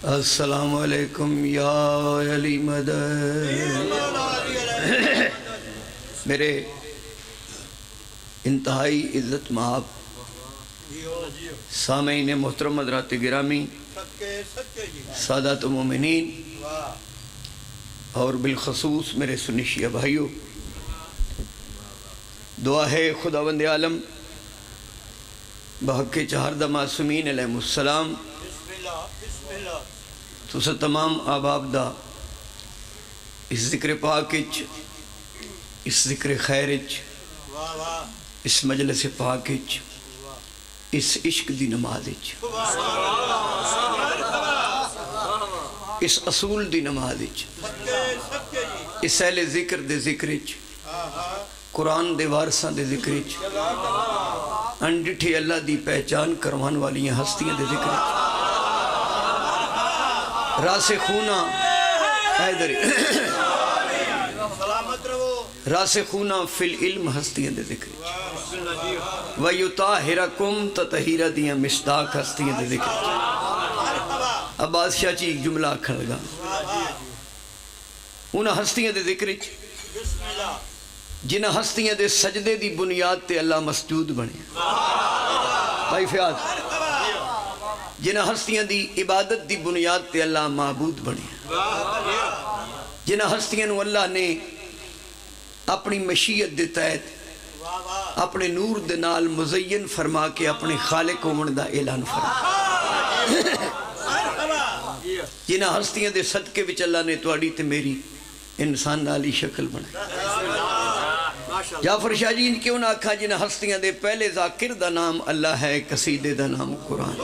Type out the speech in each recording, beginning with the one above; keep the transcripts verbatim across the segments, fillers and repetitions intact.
السلام علیکم یا علی مدد۔ میرے انتہائی عزت مآب سامعین محترم، حضرات گرامی، سادات مومنین، اور بالخصوص میرے سنی شیعہ بھائیو، دعا ہے خداوند عالم بحق چہاردہ معصومین علیہم السلام، تساں تمام احباب دا اس ذکر پاک اچ، اس ذکر خیر اچ، اس مجلس پاک اچ، اس عشق دی نماز اچ، اس اصول دی نماز اچ، اس اہل ذکر دے ذکر اچ، قرآن دے وارثاں دے ذکر اچ، انڈٹھے اللہ دی پہچان کروان والیاں ہستیاں دے ذکر اچ، راسخونہ حیدری، راسخونہ فی العلم ہستیاں دے ذکر اچ، ویطہرکم تطہیرا دیاں مصداق ہستیاں دے ذکر اچ۔ عباس شاہ جی، ایک جملہ آکھن لگا، انہاں ہستیاں دے ذکر اچ، جنہاں ہستیاں دے سجدے دی بنیاد تے اللہ مسجود بنیا۔ بھائی فیاض، جنہاں ہستیاں دی عبادت دی بنیاد تے اللہ معبود بنیا، جنہاں ہستیاں نو اللہ نے اپنی مشیت دے تحت اپنے نور دے نال مزین فرما کے اپنے خالق ہون دا اعلان فرمایا۔ جنہاں ہستیاں دے صدقے وچ اللہ نے تہاڈی تے میری انسان نال ہی شکل بنائی۔ جعفر شاہ جی، ان کیوں نہ آکھاں، جنہاں ہستیاں دے پہلے ذاکر دا نام اللہ ہے، قصیدے دا نام قرآن۔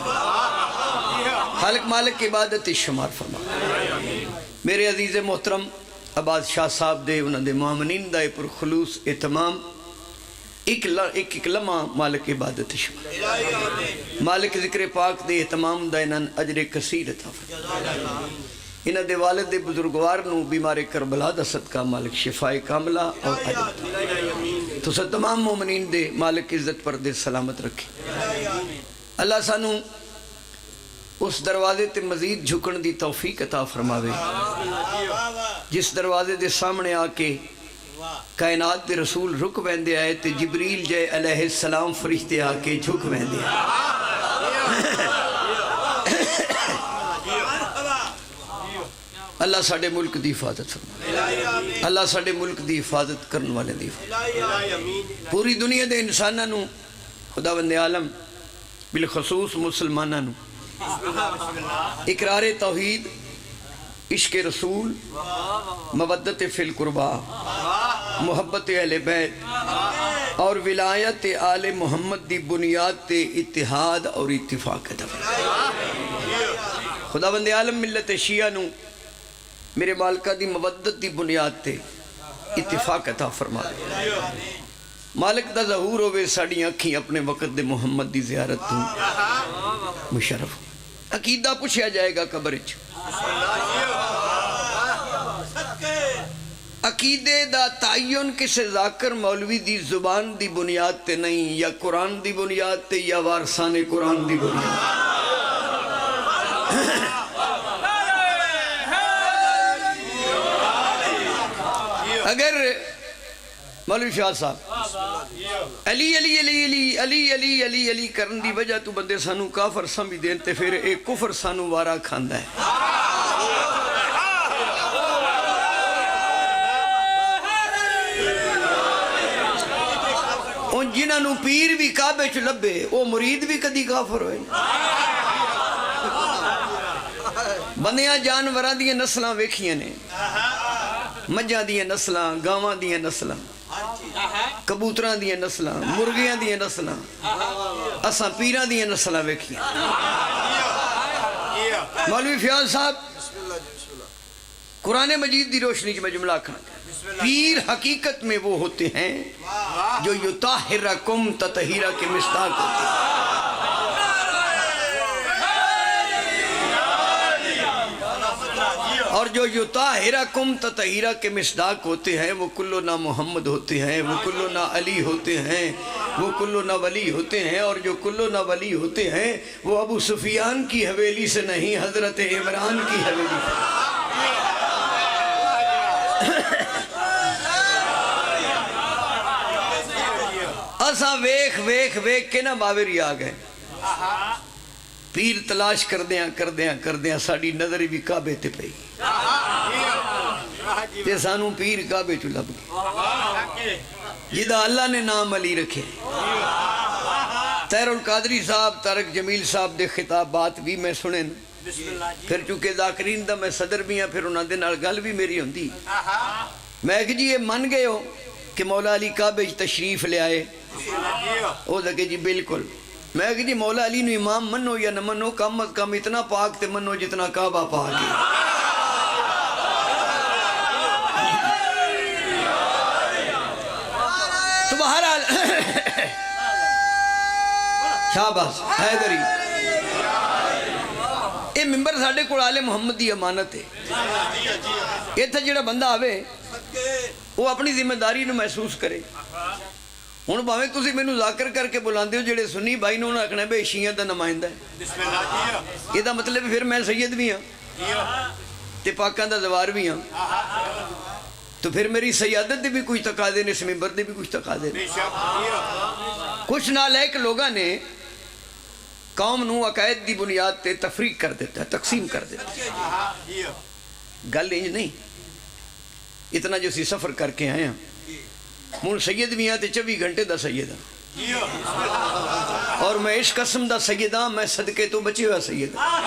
خالق مالک عبادت اچ شمار فرما۔ میرے عزیز محترم، عباس شاہ صاحب دے، انہاں دے معاونین دا اے پرخلوص اہتمام، ایک ل-، ایک ایک لمحہ مالک عبادت شمار۔ مالک ذکر پاک دے اہتمام دا انہاں اجر کثیر عطا فرمائے۔ انہاں دے والد دے بزرگوار نو بیمار کربلا دا صدقہ مالک شفائے کاملہ اور اجر عطا۔ تساں تمام مومنین دے مالک عزت پردے سلامت رکھے۔ اللہ سانو اس دروازے تے مزید جھکن دی توفیق عطا فرماوے، جس دروازے دے سامنے آ کے کائنات دے رسول رک ویندے آئے تے جبریل جئے علیہ السلام فرشتے آ کے جھک ویندے آئے۔ اللہ ساڈے ملک دی حفاظت فرماوے۔ اللہ ساڈے ملک دی حفاظت کرن والے دی حفاظت۔ پوری دنیا دے انساناں نو خداوند عالم بالخصوص مسلماناں نو اقرار توحید، عشق رسول، مودت فی القربا، محبت اہل بیت اور ولایت آل محمد دی بنیاد تے اتحاد اور اتفاق عطا فرمائے۔ خداوند عالم ملت شیعہ نو میرے مالکا دی مودت دی بنیاد تے اتفاق عطا فرما دے۔ مالک دا ظہور ہووے، ساڈیاں اکھیں اپنے وقت دے محمد دی زیارت توں مشرف ہو۔ عقیدہ پچھیا جائے گا قبر اچ۔ عقیدے دا تعین کسے ذاکر مولوی دی زبان دی بنیاد تے نہیں، یا قرآن دی بنیاد تے، یا وارثان قرآن دی بنیاد۔ اگر مولوی فیاض صاحب علی، علی، علی، علی، علی، علی، علی، علی کرن دی وجہ تو بندے سانو کافر سمجھ دین تے پھر اے کفر سانو وارا کھاندا ہے۔ ہن جنہاں نو پیر بھی کعبے چ لبھے، او مرید بھی کدی کافر ہوئے؟ بندیاں جانوراں دیاں نسلاں ویکھیاں نے، مجھاں دیاں نسلاں، گاواں دیاں نسلاں، کبوتراں دیاں نسلاں، مرغیاں دیاں نسلاں، اساں پیراں دیاں نسلاں ویکھیاں۔ مولوی فیاض صاحب، قرآن مجید دی روشنی چ میں جملہ آکھنا۔ پیر حقیقت میں وہ ہوتے ہیں جو یطہرکم تطہیرا کے مصداق ہوتے ہیں۔ اور جو یطہرکم تطہیرا کے مصداق ہوتے ہیں، وہ کلنا محمد ہوتے ہیں، وہ کلنا علی ہوتے ہیں، وہ کلو نہ ولی ہوتے ہیں، اور جو کلو نہ ولی ہوتے ہیں، وہ ابو سفیان کی حویلی سے نہیں، حضرت عمران کی حویلی سے۔ اساں ویکھ، ویکھ، ویکھ کے نا باوری آ گئے۔ پیر تلاش کردیاں، کردیاں، کردیاں ساڈی نظر بھی کعبے تے پئی۔ تے سانوں پیر کعبے چوں لب گئے، جدا اللہ نے نام علی رکھے۔ طاہر القادری صاحب، طارق جمیل صاحب دے خطابات بھی میں سنے نے۔ پھر چونکہ ذاکرین دا میں صدر بھی ہاں، پھر انہاں دے نال گل بھی میری ہوندی۔ میں کہ جی، یہ من گئے ہو کہ مولا علی کعبے وچ تشریف لے آئے؟ او تے کہ جی بالکل۔ میں کہ جی، مولا علی نو امام منو یا نہ منو، کم از کم اتنا پاک تے منو جتنا کعبہ پاک ہے۔ تو بہرحال، شاباش حیدری، یہ ممبر ساڈے کول آل محمد دی امانت ہے۔ اتھے جڑا بندہ آوے، وہ اپنی ذمہ داری نو محسوس کرے۔ ہن بھاویں تسی مینوں ذاکر کر کے بلاندے ہو، جڑے سنی بھائی نے انہاں آکھنا بھئی شیعہ دا نمائندہ ہے۔ یہ دا مطلب پھر میں سید بھی ہاں تے پاکاں دا زوار بھی ہاں۔ تو پھر میری سیادت دے بھی کچھ تقاضے نے، اس ممبر دے بھی کچھ تقاضے نے۔ کچھ نالائق لوگاں نے قوم نو عقائد دی بنیاد تے تفریق کر دیتا ہے، تقسیم کر دیتا ہے۔ گل انج نہیں۔ اتنا جو اسی سفر کر کے آئے ہاں، ہن سید بھی ہاں تے چوبی گھنٹے دا سید ہاں۔ اور میں اس قسم دا سید ہاں، میں صدقے تو بچے ہویا سید ہاں۔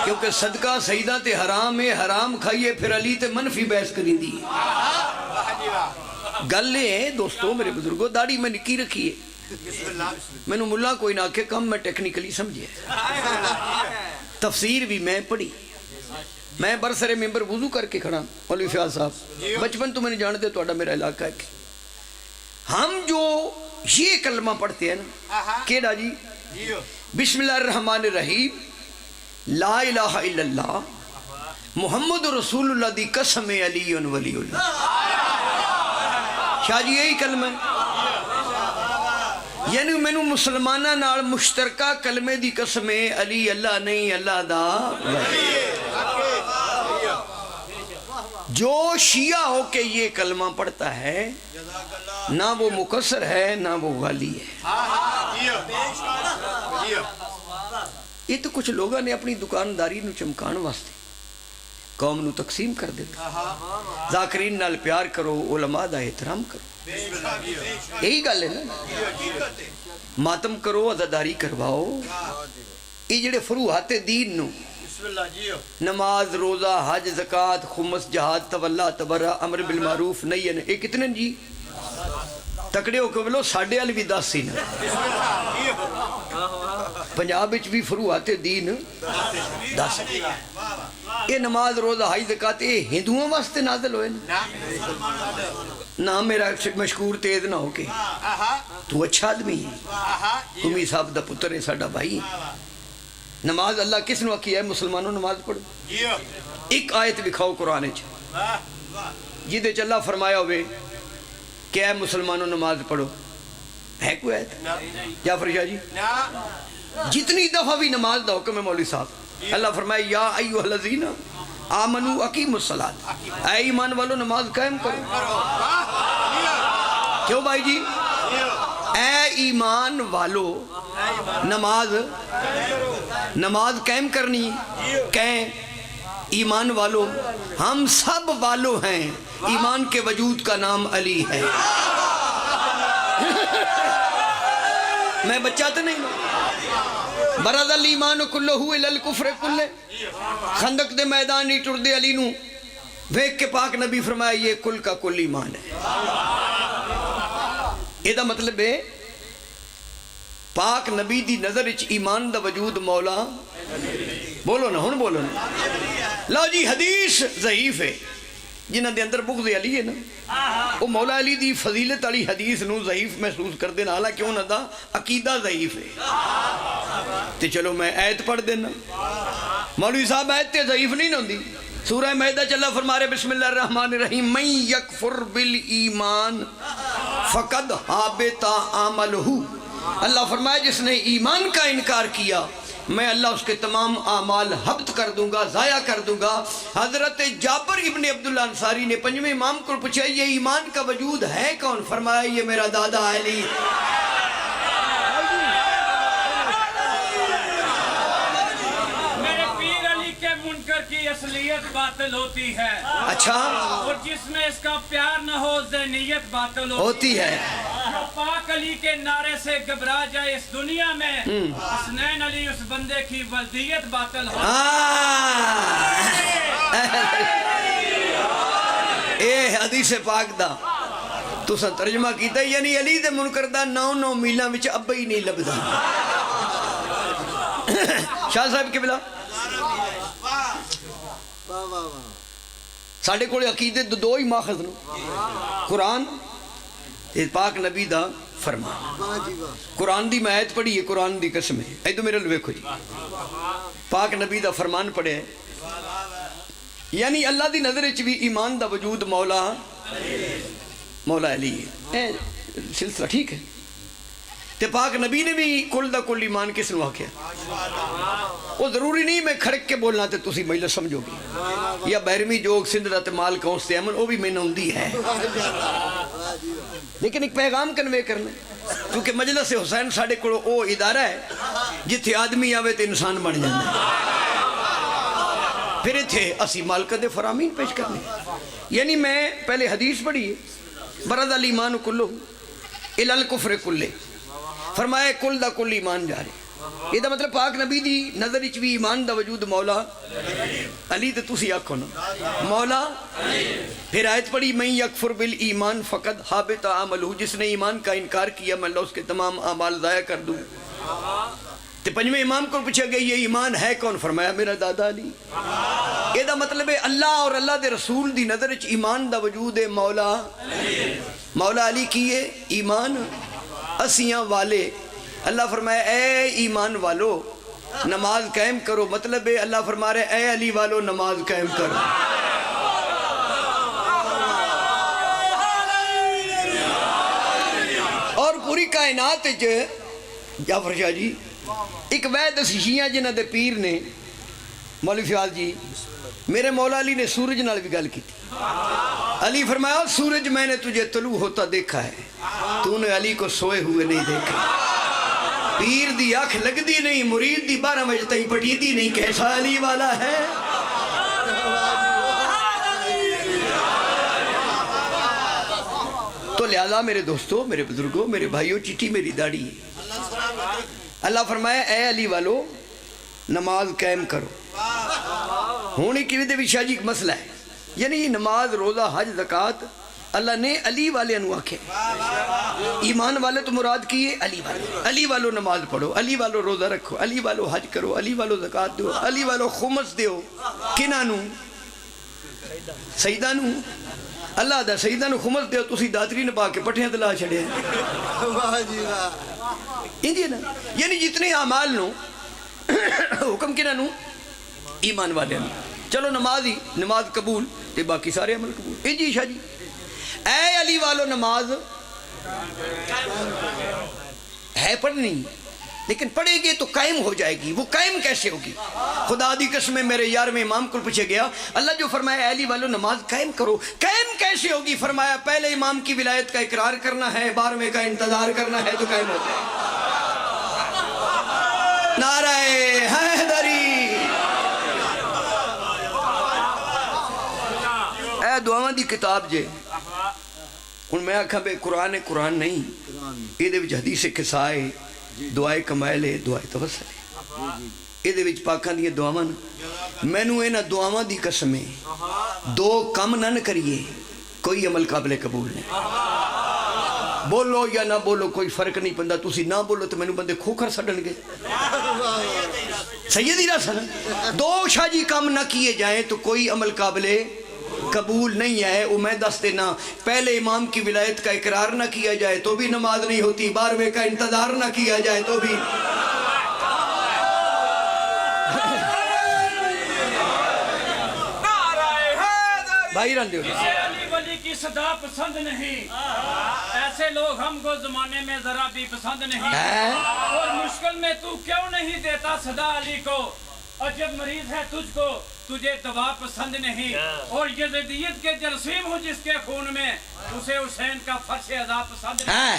کیونکہ صدقہ سیداں تے حرام ہے، حرام کھائیے پھر علی تے منفی بحث کریندی ہے۔ گل یہ ہے دوستو، میرے بزرگو، داڑھی میں نکی رکھی ہے۔ مینوں ملا کوئی نہ آکھے، کم میں ٹیکنیکلی سمجھے۔ تفسیر بھی میں پڑھی۔ میں برسر ممبر وضو کر کے کھڑا، مولوی فیاض صاحب، بچپن تو میں نے جانتے، تہاڈا میرا علاقہ ہے کہ ہم جو یہ کلمہ پڑھتے ہیں نا، کیڑا جی؟ بسم اللہ الرحمن الرحیم، لا الہ الا اللہ، محمد رسول اللہ دی قسم علی ولی اللہ۔ شاہ جی، یہی کلمہ ہے۔ یعنی مینوں مسلماناں نال مشترکہ کلمے دی قسم ہے، علی اللہ نہیں، اللہ دا ولی۔ جو شیعہ ہو کے یہ کلمہ پڑھتا ہے، نہ وہ مقصر ہے، نہ وہ غالی ہے۔ یہ تو کچھ لوگاں نے اپنی دکانداری نو چمکان واسطے قوم نو تقسیم کر دیتا۔ ذاکرین نال پیار کرو، علماء دا احترام کرو۔ یہی گل ہے نا۔ ماتم کرو، عزاداری کرواؤ۔ یہ جڑے فروحات دین نو، نماز، روزہ، حج، زکوٰۃ، خمس، جہاد، تولا، تبرہ، امر بالمعروف، نہی عن، یہ کتنے جی؟ تکڑے ہو کے بولو، ساڈے وال بھی دس ہی نا۔ پنجاب وچ بھی فروحات دین دس۔ یہ نماز، روزہ، حج، زکوٰۃ، یہ ہندوؤں واسطے نازل ہوئے نا؟ نہ میرا مشکور تیز نہ ہو کے۔ تو اچھا آدمی ہے۔ قمی صاحب دا پتر ہے، ساڈا بھائی۔ نماز اللہ کس نو آکھی ہے؟ مسلمانوں، نماز پڑھو۔ ایک آیت دکھاؤ قرآن وچ جدے وچ اللہ فرمایا ہوئے کہ اے مسلمانوں، نماز پڑھو؟ ہے کوئی آیت؟ جعفر شاہ جی، جتنی دفعہ بھی نماز دا حکم ہے مولوی صاحب، اللہ فرمائے، یا ایھا الذین آمنوا اقیموا الصلاۃ، اے ایمان والو، نماز قائم کرو۔ کیوں بھائی جی؟ اے ایمان والو، نماز، نماز قائم کرنی۔ کہیں ایمان والو، ہم سب والو ہیں، ایمان کے وجود کا نام علی ہے۔ میں بچہ تو نہیں؟ برز الامان کلہ الی الکفر کلہ۔ خندق دے میدان نہیں ٹردے علی نو ویکھ کے پاک نبی فرمایا، یہ کل کا کل ایمان ہے۔ یہ دا مطلب ہے، پاک نبی دی نظر اچ ایمان دا وجود مولا، بولو نا، ہن بولو نا۔ لو جی، حدیث ضعیف ہے۔ جنہاں دے اندر بغض علی ہے نا، وہ مولا علی دی فضیلت والی حدیث نو ضعیف محسوس کردے نے، حالانکہ انہاں دا عقیدہ ضعیف ہے۔ تے چلو میں آیت پڑھ دینا۔ مولوی صاحب، آیت تے ضعیف نہیں ہوندی۔ سورہ مائدہ چ اللہ فرما رہے، بسم اللہ الرحمن الرحیم، من یکفر بالایمان فقد حبط عملہ۔ اللہ فرمایا، جس نے ایمان کا انکار کیا، میں اللہ اس کے تمام اعمال حبط کر دوں گا، ضائع کر دوں گا۔ حضرت جابر ابن عبداللہ انصاری نے پنجویں امام کو پوچھا، یہ ایمان کا وجود ہے کون؟ فرمایا، یہ میرا دادا علی۔ میرے پیر علی کے منکر کی اصلیت باطل ہوتی ہے۔ اچھا۔ اور جس میں اس کا پیار نہ ہو، ذہنیت باطل ہوتی ہوتی ہے۔ ہے۔ جو پاک علی کے نعرے سے گھبرا جائے اس دنیا میں، ہم۔ حسنین علی اس بندے کی ولدیت باطل ہو۔ ہاں۔ اے حدیث پاک دا تساں ترجمہ کیتا، یعنی علی دے منکر دا نو نو میلاں وچ ابا ہی نہیں لبدا۔ شاہ صاحب قبلہ، ساڈے کول عقیدے دے دو ہی ماخذ نے، قرآن تے پاک نبی دا فرمان۔ قرآن دی میں آیت پڑھی ہے، قرآن دی قسم ہے، ادھر میرے ال ویکھو جی، پاک نبی دا فرمان پڑھے، یعنی اللہ دی نظر وچ بھی ایمان دا وجود مولا، مولا علی ہے۔ اے سلسلہ ٹھیک ہے۔ تے پاک نبی نے بھی کل دا کل ایمان کس نو آکھیا؟ وہ ضروری نہیں میں کھڑک کے بولنا تے تسی مجلس سمجھو گے، یا بیرمی جوگ سندھ دا تے مال کونس تے امن، وہ بھی میں نہ ہوندی ہے۔ لیکن ایک پیغام کنوے کرنا، کیونکہ مجلس حسین ساڈے کول او ادارہ ہے جتھے آدمی آوے تے انسان بن جاندا ہے۔ پھر اتھے اسی مالک دے فرامین پیش کرنے، یعنی میں پہلے حدیث پڑھی ہے، برز الایمان کلہ الی الکفر کلہ، فرمایا کل دا کل ایمان جا رہے۔ یہ دا مطلب پاک نبی دی نظر وچ بھی ایمان دا وجود مولا علی، تے تسی آکھو نا مولا۔ پھر آیت پڑھی، من یکفر بالایمان فقد حبط عملہ، جس نے ایمان کا انکار کیا میں اللہ اس کے تمام اعمال ضائع کر دوں۔ تے پنجویں امام کو پوچھا گیا، یہ ایمان ہے کون؟ فرمایا، میرا دادا علی۔ یہ دا مطلب ہے اللہ اور اللہ دے رسول دی نظر وچ ایمان دا وجود ہے مولا۔ مولا علی کی ہے؟ ایمان۔ اسیاں والے۔ اللہ فرمایا، اے ایمان والو، نماز قائم کرو۔ مطلب ہے اللہ فرما رہے، اے علی والو، نماز قائم کرو۔ اور پوری کائنات وچ جعفر شاہ جی، ایک وحد اسی شیعہ جنہاں دے پیر نے، مولوی فیاض جی، میرے مولا علی نے سورج نال بھی گل کی۔ علی فرمایا، سورج، میں نے تجھے طلوع ہوتا دیکھا ہے، تو نے علی کو سوئے ہوئے نہیں دیکھا۔ پیر دی اکھ لگدی نہیں، مرید دی بارہ بجے تائیں پٹیدی نہیں، کیسا علی والا ہے۔ تو لہذا میرے دوستو، میرے بزرگو، میرے بھائیو، چٹی میری داڑھی۔ اللہ فرمایا، اے علی والو، نماز قائم کرو۔ ہن ایک ایویں دے وچ شاہ جی ایک مسئلہ ہے، یعنی نماز، روزہ، حج، زکوٰۃ اللہ نے علی والے نو آکھے۔ ایمان والے تو مراد کی ہے؟ علی والے۔ علی والو نماز پڑھو، علی والو روزہ رکھو، علی والو حج کرو، علی والو زکوٰۃ دیو، علی والو خمس دیو۔ کنہاں نو؟ سیداں نو۔ اللہ دا سیداں نو خمس دیو، تسی داتری نبھا کے پٹھیاں تے لا چھڑے۔ واہ جی واہ۔ انجی نا، یعنی جتنے اعمال نو حکم کنہاں نو؟ ایمان والے نو۔ چلو نماز ہی، نماز قبول تے باقی سارے عمل قبول۔ انجی شاہ جی، اے علی والو نماز ہے پڑھنی، لیکن پڑھیں گے تو قائم ہو جائے گی۔ وہ قائم کیسے ہوگی؟ خدا دی قسم ہے، میرے یارویں امام کو پوچھا گیا، اللہ جو فرمایا، اے علی والو نماز قائم کرو، قائم کیسے ہوگی؟ فرمایا، پہلے امام کی ولایت کا اقرار کرنا ہے، بارہویں کا انتظار کرنا ہے تو قائم ہو جائے۔ نعرہ حیدری۔ اے دعاواں دی کتاب جے۔ ہن میں آکھاں بے قرآن ہے، قرآن نہیں۔ قرآن نہیں۔ اے دے وچ حدیث قصا ہے، جی۔ دعائے کمائل ہے، دعائے توسل ہے۔ جی، جی۔ اے دے وچ پاکاں دیاں دعاواں نے۔ مینوں انہاں دعاواں دی قسم ہے، دو کم نہ نہ کریے، کوئی عمل قابل قبول نہیں۔ بولو یا نہ بولو، کوئی فرق نہیں پیندا۔ تسی نہ بولو تے مینوں بندے کھوکھر سڈن گے۔ سیدی رسن، دو شاہ جی کم نہ کیے جائیں تو کوئی عمل قابل قبول نہیں ہے۔ وہ میں دس دینا، پہلے امام کی ولایت کا اقرار نہ کیا جائے تو بھی نماز نہیں ہوتی، بارہویں کا انتظار نہ کیا جائے تو بھی۔ بھائی رہندے ہو۔ کی صدا پسند نہیں۔ ایسے لوگ ہم کو زمانے میں ذرا بھی پسند نہیں۔ ہیں؟ اور مشکل میں تو کیوں نہیں دیتا صدا علی کو؟ عجب مریض ہے تجھ کو، تجھے دوا پسند نہیں۔ اور یزیدیت کے جراثیم ہوں جس کے خون میں، اسے حسین کا فرش عزا پسند نہیں۔ ہیں؟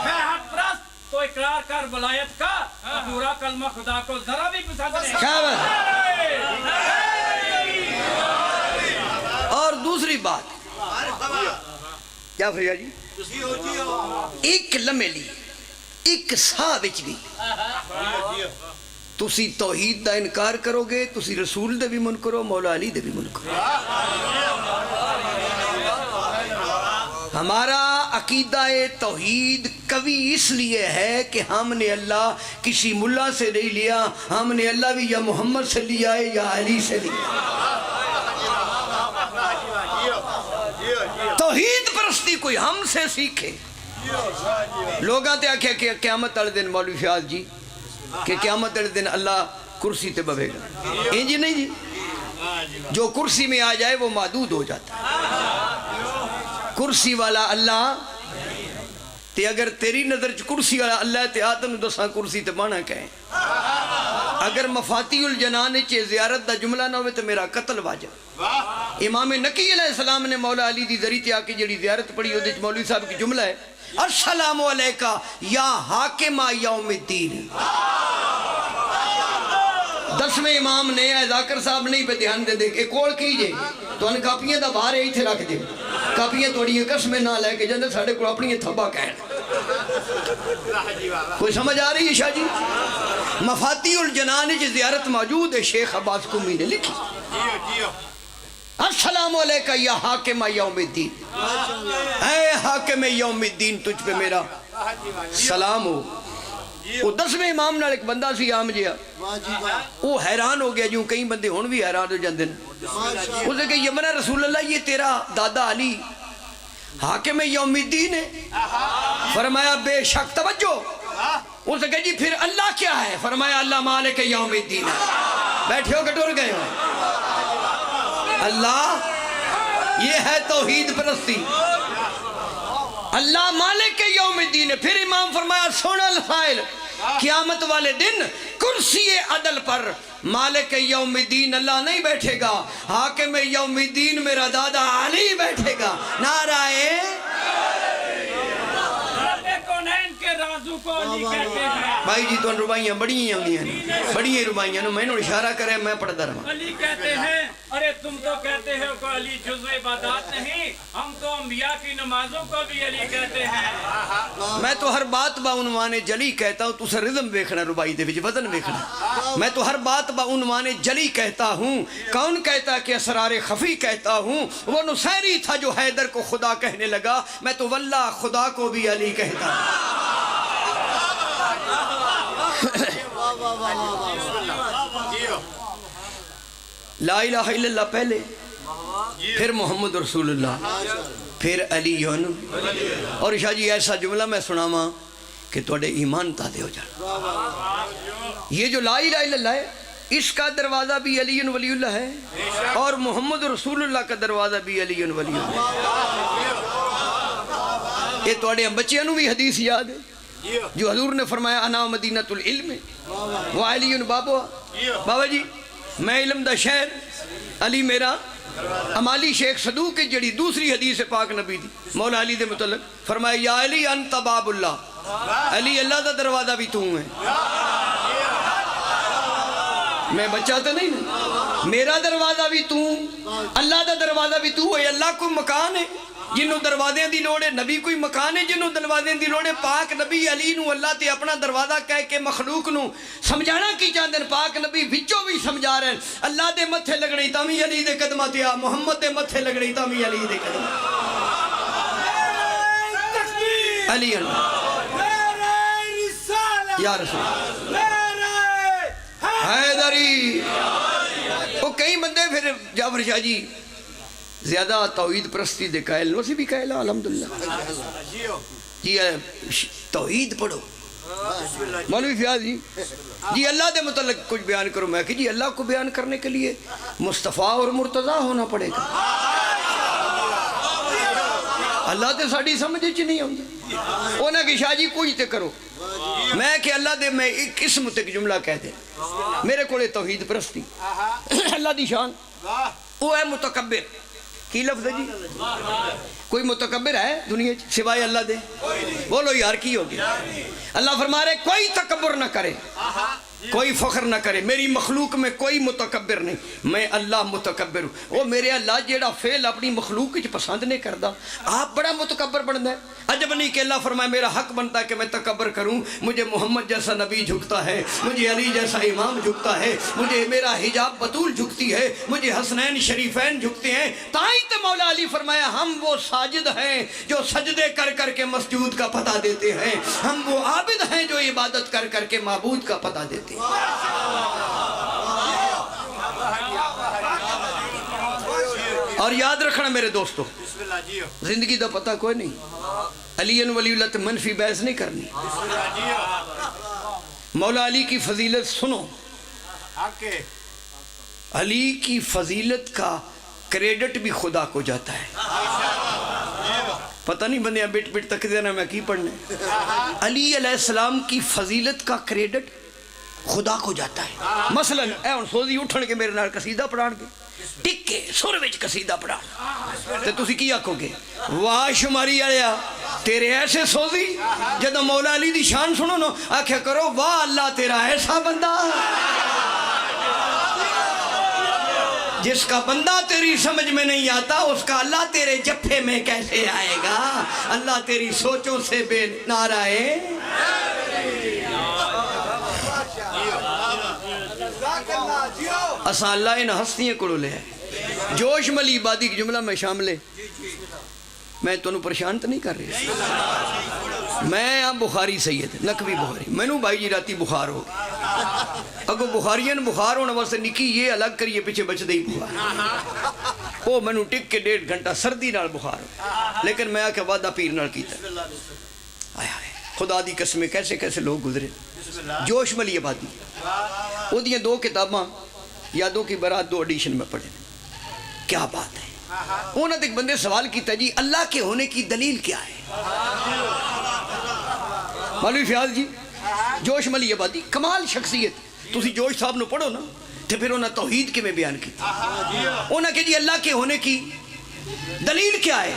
ہے حق پرست تو اقرار کر ولایت کا، ادھورا کلمہ خدا کو ذرا بھی پسند نہیں۔ کیا بات ہے؟ اور دوسری بات، کیا فریا جی؟ ایک لمحے لی، ایک ساہ وچ بھی تسی توحید دا انکار کرو گے، تسی رسول دے بھی منکر ہو، مولا علی دے بھی منکر ہو۔ ہمارا عقیدہ توحید قوی اس لیے ہے کہ ہم نے اللہ کسی ملا سے نہیں لیا، ہم نے اللہ بھی یا محمد سے لیا ہے یا علی سے لیا۔ توحید پرستی کوئی ہم سے سیکھے۔ لوگاں تے آکھیا کہ قیامت والے دن، مولوی فیاض جی، کہ قیامت والے دن اللہ کرسی تے بہے گا۔ انج نہیں جی؟ جو کرسی میں آ جائے وہ محدود ہو جاتا ہے۔ کرسی والا اللہ، تے اگر تیری نظر چ کرسی والا اللہ ہے تے آ تینوں دساں کرسی تے بہنا کہیں۔ اگر مفاتیح الجنان وچ زیارت دا جملہ نہ ہوئے تے میرا قتل واجب۔ امام نقی علیہ السلام نے مولا علی دی زری تے آ کے جڑی زیارت پڑھی، اودے وچ مولوی صاحب کی جملہ ہے، "السلام علیک یا حاکم یوم الدین۔" دسویں امام نے، اے ذاکر صاحب نہیں پہ دھیان دے دے، اے کول کی جے؟ تہن کاپیاں دا بھار ہے، ایتھے رکھ دیو۔ کاپیاں تہاڈیاں قسمیں نہ لے کے جاندے، ساڈے کول اپنی تھبا کہن۔ کوئی سمجھ آ رہی ہے شاہ جی؟ مفاتیح الجنان وچ زیارت موجود ہے، شیخ عباس قمی نے لکھی۔ السلام علیک یا حاکم یوم الدین، اے حاکم یوم الدین، تجھ پہ میرا سلام ہو۔ وہ دسویں امام نال ایک بندہ سی عام جیا، وہ حیران ہو گیا، جوں کئی بندے ہن بھی حیران ہو جاندے نے۔ اس نے کہا، "یمنا رسول اللہ، یہ تیرا دادا علی حاکم یوم الدین ہے؟" فرمایا، "بے شک۔" توجہ، اس نے کہا، "جی پھر اللہ کیا ہے؟" فرمایا، "اللہ مالک یوم الدین ہے۔" بیٹھے ہو کہ ٹر گئے ہو؟ اللہ، یہ ہے توحید پرستی۔ اللہ مالک یوم الدین ہے۔ پھر امام فرمایا، سن الفائل، قیامت والے دن کرسی عدل پر مالک یوم الدین اللہ نہیں بیٹھے گا، حاکم یوم الدین میرا دادا علی بیٹھے گا۔ نعرہ رب کونین کے رازو کو علی کہتے ہیں۔ بھائی جی، تہن رباعیاں بڑیاں آندیاں نے، بڑیاں رباعیاں نے، مینوں اشارہ کرے، میں پڑھدا رہواں۔ علی کہتے ہیں، ارے تم تو کہتے ہو کہ علی جزو عبادات نہیں، ہم تو انبیاء کی نمازوں کو بھی علی کہتے ہیں۔ میں تو ہر بات با عنوان جلی کہتا ہوں، تساں ردم ویکھنا، رباعی دے وچ وزن ویکھنا۔ میں تو ہر بات با عنوان جلی کہتا ہوں، کون کہتا کہ اسرار خفی کہتا ہوں؟ وہ نصیری تھا جو حیدر کو خدا کہنے لگا، میں تو واللہ خدا کو بھی علی کہتا ہوں۔ لا الہ الا اللہ پہلے، پھر محمد رسول اللہ، پھر علی۔ اور شاہ جی، ایسا جملہ میں سناواں کہ تہاڈے ایمان تازے ہو جان۔ یہ جو لا الہ الا اللہ ہے، اس کا دروازہ بھی علی ولی اللہ ہے اور محمد رسول اللہ کا دروازہ بھی علی ولی اللہ ہے۔ یہ تہاڈے بچیاں نوں بھی حدیث یاد ہے۔ جو حضور نے فرمایا، "انا مدینۃ العلم و علی بابها۔" بابا جی، میں علم دا شہر، علی میرا۔ امالی شیخ صدوق کی جڑی دوسری حدیث ہے پاک نبی دی مولا علی دے متعلق، فرمایا، "یا علی انت باب اللہ۔" علی، اللہ دا دروازہ بھی تو ہے۔ میں بچہ تو نہیں نا، میرا دروازہ بھی تو، اللہ دا دروازہ بھی تو ہے۔ اللہ کوئی مکان ہے؟ جنوں دروازیاں دی لوڑ ہے، نبی کوئی مکان ہے؟ جنوں دروازیاں دی لوڑ ہے، پاک نبی علی نوں اللہ تے اپنا دروازہ کہہ کے مخلوق نوں سمجھانا کی چاہندے نے؟ پاک نبی وچوں بھی سمجھا رہے ہیں، اللہ دے متھے لگنے تاں وی علی دے قدماں تے آ، محمد دے متھے لگنے تاں وی علی دے قدماں۔ علی اللہ۔ یا رسول اللہ۔ حیدری۔ وہ کئی بندے پھر جعفر شاہ جی زیادہ توحید پرستی دے قائل نو، اسی بھی قائل ہاں، الحمدللہ۔ جی، اے، ش-، توحید پڑھو۔ مولوی فیاض جی، جی، اللہ دے متعلق کچھ بیان کرو۔ میں کہ جی، اللہ کو بیان کرنے کے لیے مصطفیٰ اور مرتضیٰ ہونا پڑے گا۔ اللہ تے ساڈی سمجھ اچ نہیں آندا۔ انہاں کہ شاہ جی کچھ تے کرو۔ میں کہ اللہ دے، میں ایک قسم تے ایک جملہ کہہ دے۔ میرے کولے توحید پرستی۔ اللہ دی شان۔ وہ ہے متکبر۔ کی لفظ ہے جی؟ کوئی متکبر ہے دنیا چ سوائے اللہ دے؟ بولو یار، کی ہو گیا؟ اللہ فرما رہے، کوئی تکبر نہ کرے، کوئی فخر نہ کرے۔ میری مخلوق میں کوئی متکبر نہیں، میں اللہ متکبر ہوں۔ او میرے اللہ، جیڑا فعل اپنی مخلوق وچ پسند نہیں کردا، آپ بڑا متکبر بندا ہے۔ عجب نہیں کہ اللہ فرمائے، میرا حق بنتا ہے کہ میں تکبر کروں۔ مجھے محمد جیسا نبی جھکتا ہے، مجھے علی جیسا امام جھکتا ہے، مجھے میرا حجاب بتول جھکتی ہے، مجھے حسنین شریفین جھکتے ہیں۔ تائیں تے مولا علی فرمایا، ہم وہ ساجد ہیں جو سجدے کر کر کے مسجود کا پتہ دیتے ہیں، ہم وہ عابد ہیں جو عبادت کر کر کے معبود کا پتہ دیتے ہیں۔ اور یاد رکھنا میرے دوستو، زندگی دا پتہ کوئی نہیں۔ علی ولی اللہ تے منفی بحث نہیں کرنی۔ مولا علی کی فضیلت سنو۔ علی کی فضیلت کا کریڈٹ بھی خدا کو جاتا ہے۔ پتہ نہیں بندیاں بٹ بٹ تک دینا میں کی پڑھنے۔ علی علیہ السلام کی فضیلت کا کریڈٹ خدا کو جاتا ہے۔ مثلاً اے ہن سوزی اٹھن کے میرے نال قصیدہ پڑھان کے، ٹک کے سر وچ قصیدہ پڑھان، تے تسی کی آکھو گے؟ واہ شماری آلیا، تیرے ایسے سوزی۔ جدوں مولا علی دی شان سنو نا، آکھیا کرو، واہ اللہ تیرا ایسا بندہ، جس کا بندہ تیری سمجھ میں نہیں آتا، اس کا اللہ تیرے جپھے میں کیسے آئے گا؟ اللہ تیری سوچوں سے بے نعرہ ہے۔ اساں اللہ انہاں ہستیاں کولوں لیا ہے۔ جوش ملی عبادی، ایک جملہ میں شامل ہے۔ میں تانوں پریشان تو نہیں کر رہی؟ میں ہاں بخاری سید، نقوی بخاری۔ مینوں بھائی جی راتی بخار ہو گیا۔ اگوں بخاریاں نوں بخار ہونے واسطے نکی یہ الگ کریے، پیچھے بچدے ہی بخار۔ او مینوں ٹک کے ڈیڑھ گھنٹہ سردی نال بخار ہو۔ لیکن میں آکھیا وعدہ پیر نال کیتا۔ ہائے ہائے، خدا دی قسم، کیسے کیسے لوگ گزرے۔ جوش ملی عبادی۔ اودیاں دو کتاباں، یادوں کی بارات، دو ایڈیشن میں پڑھے۔ کیا بات ہے۔ انہاں تے ایک بندے سوال کیتا، جی، اللہ کے ہونے کی دلیل کیا ہے؟ مولوی فیاض جی، جوش ملی عبادی، کمال شخصیت۔ تسی جوش صاحب نو پڑھو نا، تے پھر انہاں توحید کیویں بیان کیتی؟ انہاں کہ جی اللہ کے ہونے کی دلیل کیا ہے؟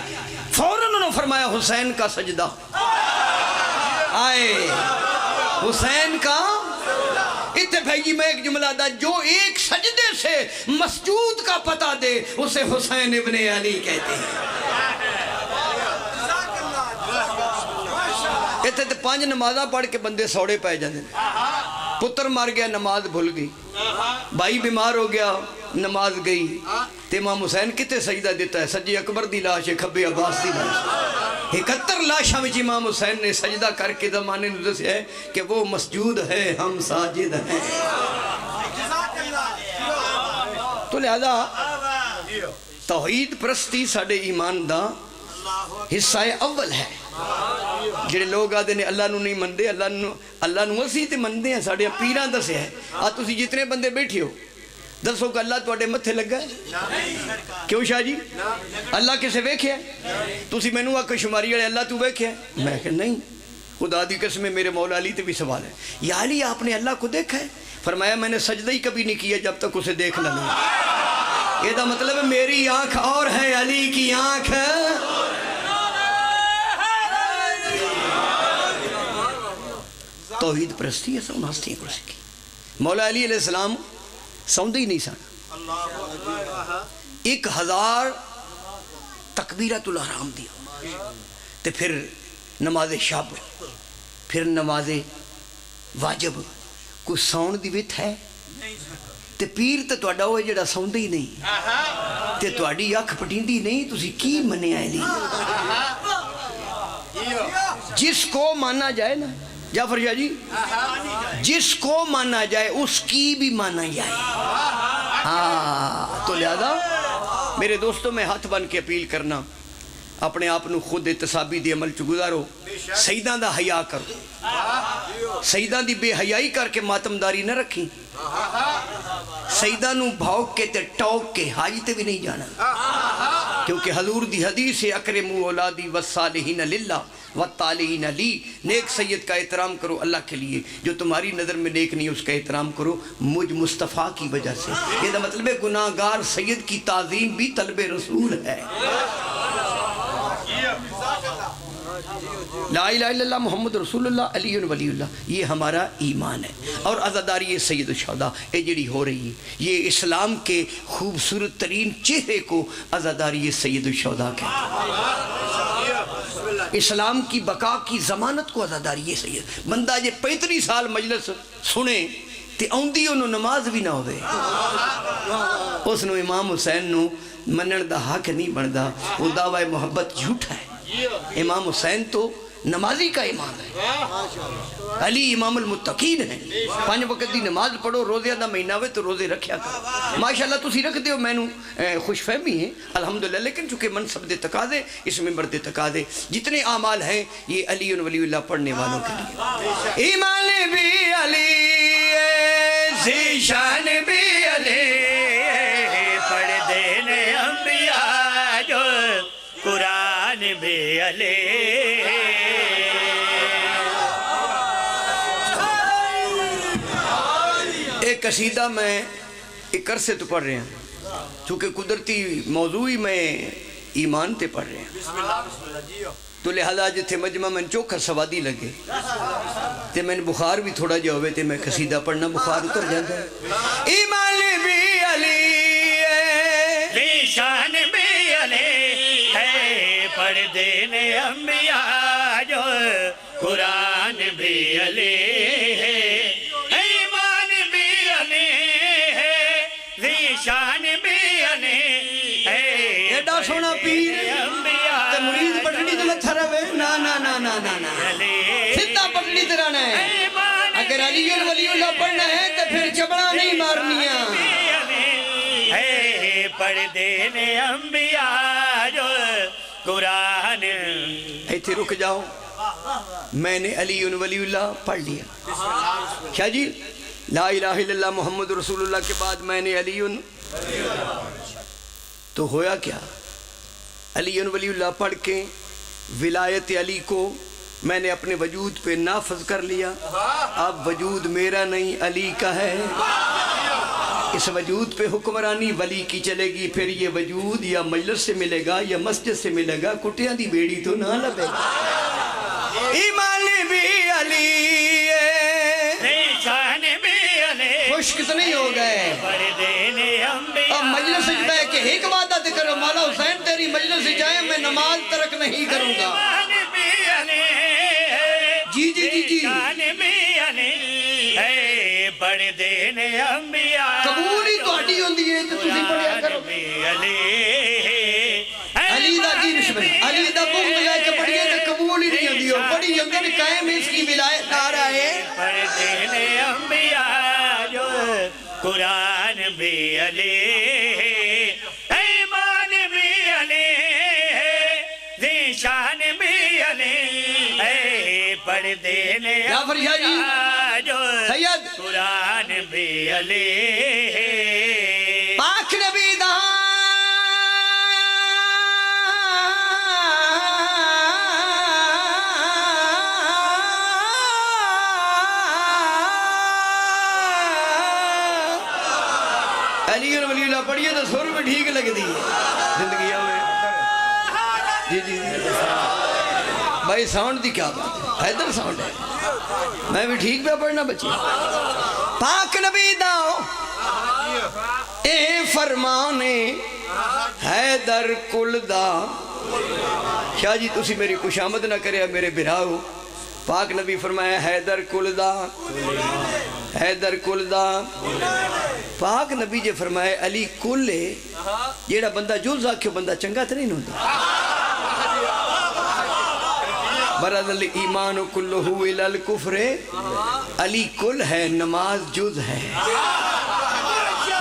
فوراً انہوں نے فرمایا، حسین کا سجدہ۔ آئے حسین کا۔ اتنے بھائی جی میں ایک جملہ دا، جو ایک سجدے سے مسجود کا پتہ دے، اسے حسین ابن علی کہتے ہیں۔ اتنے تے پانچ نمازاں پڑھ کے بندے سوڑے پے جاندے نے۔ پتر مر گیا، نماز بھل گئی۔ بھائی بیمار ہو گیا، نماز گئی۔ تے امام حسین کتے سجدہ دیتا ہے؟ سجے اکبر دی لاش ہے، کھبے عباس دی لاش ہے۔ اکہتر لاشاں وچ امام حسین نے سجدہ کر کے زمانے نوں دسیا ہے کہ وہ مسجود ہے، ہم ساجد ہیں۔ تو لہذا توحید پرستی ساڈے ایمان دا حصہ اول ہے۔ جڑے لوگ آدھے نے اللہ نوں نہیں مندے، اللہ نوں، اللہ نوں اسی تے مندے ہیں، ساڈے پیراں دسیا ہے۔ آ تسی جتنے بندے بیٹھے ہو، دسو کہ اللہ تواڈے متھے لگا ہے؟ کیوں شاہ جی؟ اللہ کسے ویکھیا ہے؟ تسی مینوں آکھو شماری والے، اللہ تو ویکھیا ہے؟ میں کہ نہیں۔ خدا دی قسم ہے، میرے مولا علی تے بھی سوال ہے، یا علی، آپ نے اللہ کو دیکھا ہے؟ فرمایا، میں نے سجدہ ہی کبھی نہیں کیا جب تک اسے دیکھ نہ لوں۔ یہ دا مطلب ہے، میری آنکھ اور ہے، علی کی آنکھ۔ توحید پرستی ہے، سن ہستیاں کو سیکھی۔ مولا علی علیہ السلام سوندے ہی نہیں سن۔ ایک ہزار تکبیرۃ الاحرام دی، تے پھر نماز شب، پھر نماز واجب۔ کوئی سون دی وتھ ہے؟ تے پیر تے تہاڈا وہ جڑا سوندا ہی نہیں، تے تہاڈی اکھ پٹیندی نہیں، تسی کی منیا ہے؟ جس کو مانا جائے نا، جعفر شاہ جی، جس کو مانا جائے اس کی بھی مانا جائے۔ ہاں، تو لہذا میرے دوستو، میں ہاتھ بن کے اپیل کرنا، اپنے آپ نو خود احتسابی دے عمل چ گزارو، سیداں دا حیا کرو، سیداں دی بے حیائی کر کے ماتمداری نہ رکھیں۔ سیداں نو بھونک کے تے ٹوک کے حج تے بھی نہیں جانا۔ کیونکہ حضور دی حدیث ہے، "اکرموا اولادی والصالحین للہ والطالحین لی"، نیک سید کا احترام کرو اللہ کے لیے، جو تمہاری نظر میں نیک نہیں اس کا احترام کرو مجھ مصطفیٰ کی وجہ سے۔ یہ دا مطلب ہے گناہگار سید کی تعظیم بھی طلب رسول ہے۔ لا الہ الا اللہ محمد رسول اللہ علی ولی اللہ، یہ ہمارا ایمان ہے۔ اور عزاداری سید الشہداء، یہ جڑی ہو رہی ہے، یہ اسلام کے خوبصورت ترین چہرے کو عزاداری سید الشہداء کہتے ہیں۔ اسلام کی بقا کی ضمانت کو عزاداری سید۔ بندہ جے پینتری سال مجلس سنے تے اوندی انہوں نماز بھی نہ ہوے، اس نو امام حسین نو منن دا حق نہیں بندا۔ وہ دعوی محبت جھوٹا ہے۔ امام حسین تو نمازی کا امام ہے، علی امام المتقین ہے۔ پنج وقت دی نماز پڑھو، روزیاں دا مہینہ ہوئے تو روزے رکھیا کرو۔ ماشاءاللہ تسی رکھدے ہو، مینوں، اے، خوش فہمی ہے، الحمدللہ، لیکن چونکہ منصب دے تقاضے، اس ممبر دے تقاضے، جتنے اعمال ہیں، یہ علی ولی اللہ پڑھنے والوں کے لیے۔ ایمان بھی علی، ذیشان بھی علی، پڑھدے نے انبیاء جو قرآن بھی علی۔ ایک قصیدہ میں ایک عرصے تو پڑھ رہے ہیں، چونکہ قدرتی موضوع ہی میں ایمان تے پڑھ رہے ہیں۔ تو لہذا جتھے مجمع میں چوکھا سوادی لگے تے میں بخار بھی تھوڑا جہا ہوئے تے میں قصیدہ پڑھنا بخار اتر جاتا ہے۔ ایمان بھی علی ہے، ذیشان بھی علی ہے، پڑھدے نے انبیاء جو قرآن بھی علی ہے، ایمان بھی علی ہے، ذیشان بھی علی ہے۔ ایڈا سوہنا پیر تے مرید پٹڑی تے لتھا رہے۔ نہ، نہ، نہ، نہ، نہ، نہ۔ سدھا پٹڑی تے رہنا ہے۔ اگر علی ولی اللہ پڑھنا ہے تے پھر چبڑاں نہیں مارنیاں۔ ہے پڑھدے نے انبیاء جو قرآن۔ ایتھے رک جاؤ، میں نے علی ولی اللہ پڑھ لیا۔ کیا جی؟ لا الہ الا اللہ محمد رسول اللہ کے بعد میں نے علی، تو ہویا کیا؟ علی ولی اللہ پڑھ کے ولایت علی کو میں نے اپنے وجود پہ نافذ کر لیا۔ اب وجود میرا نہیں، علی کا ہے۔ اس وجود پہ حکمرانی ولی کی چلے گی، پھر یہ وجود یا مجلس سے ملے گا یا مسجد سے ملے گا، کٹیاں دی بیڑی تو نہ لبے گا۔ ایمان بھی علی ہے، ذیشان بھی علی۔ خشک تو نہیں ہو گئے؟ پڑھدے نے انبیاء۔ اب مجلس وچ بیٹھ کے ایک وعدہ تے کرو، مولا حسین تیری مجلس وچ آئے، میں نماز ترک نہیں کروں گا۔ ایمان بھی علی ہے، جی، جی، جی، جی۔ ذیشان بھی علی ہے، پڑھدے نے انبیاء۔ قبول ہی تہاڈی ہوندی ہے تے تسی پڑھیا کرو۔ علی دا کی دشمن؟ علی دا بغض لے کے پڑھیے تے قبول ہی نہیں ہوندی، وہ پڑھی جاندے نے قائم اس کی ولایت، نعرہ ہے۔ پڑھدے نے انبیاء جو قرآن بھی علی، ایمان بھی علی، ذیشان بھی علی، پڑھدے نے جعفر شاہ جی، انبیاء جو سید۔ قرآن بھی علی۔ پاک نبی دا۔ علی ولی اللہ پڑھیے تو سر بھی ٹھیک لگدی ہے۔ زندگی آوے۔ جی، جی۔ بھائی ساؤنڈ دی کیا بات ہے؟ حیدر ساؤنڈ ہے۔ میں بھی ٹھیک پہ پڑھنا بچے۔ پاک نبی دا اے فرمان ہے، حیدر کل دا۔ شاہ جی، تسی میری خوشامد نہ کریا، میرے بھراؤ۔ پاک نبی فرمایا، حیدر کل دا، حیدر کل دا۔ پاک نبی جے فرمایا، علی کل ہے، جیڑا بندہ جز آکھے، او بندہ چنگا تے نہیں ہوندا۔ برز الایمان کلہ الی الکفر، علی کل ہے، نماز جز ہے،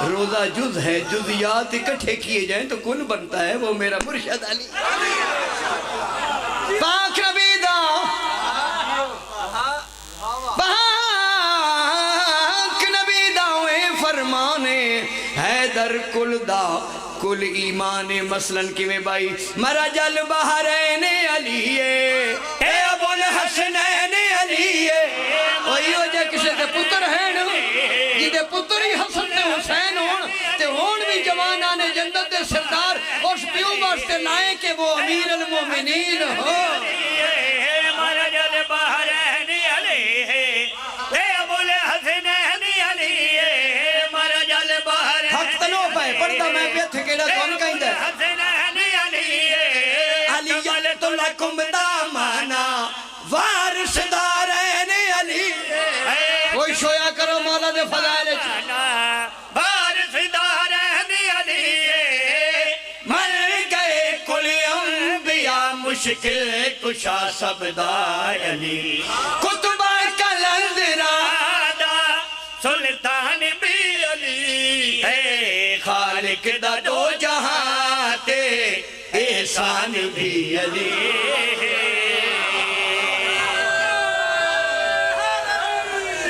روزہ جز ہے، جزیات اکٹھے کیے جائیں تو کل بنتا ہے، وہ میرا مرشد علی۔ پاک نبی دا، پاک نبی دا اے فرمان ہے، حیدر کل دا کل ایمان مثلاً کیویں بائی؟ مرج البحرین علی اے، اے ابو الحسنین علی اے۔ اوہی او جے کسے دے پتر ہین، جی دے پتر ہی حسن تے حسین ہون، تے ہون وی جوانان جنت دے سردار، اس پیو واسطے لائیں کہ وہ امیر المومنین ہو۔ مرج البحرین علی اے۔ اے ابو الحسنین علی اے، مرج البحرین۔ حق تنو پائے، پڑھدا میں پتھ کیڑا کون کہندا ہے؟ حسنین علی اے، علی حملت لکم دا معنی وارث دارین علی۔ اے کوئی شویا کرو مولا دے فضائل وچ۔ وارث دارین علی اے، مر گئے کل انبیاء، مشکل کشا سب دا علی۔ قطب قلندرا دا سلطان بھی علی اے، خالق دا دو جہاں تے احسان بھی علی۔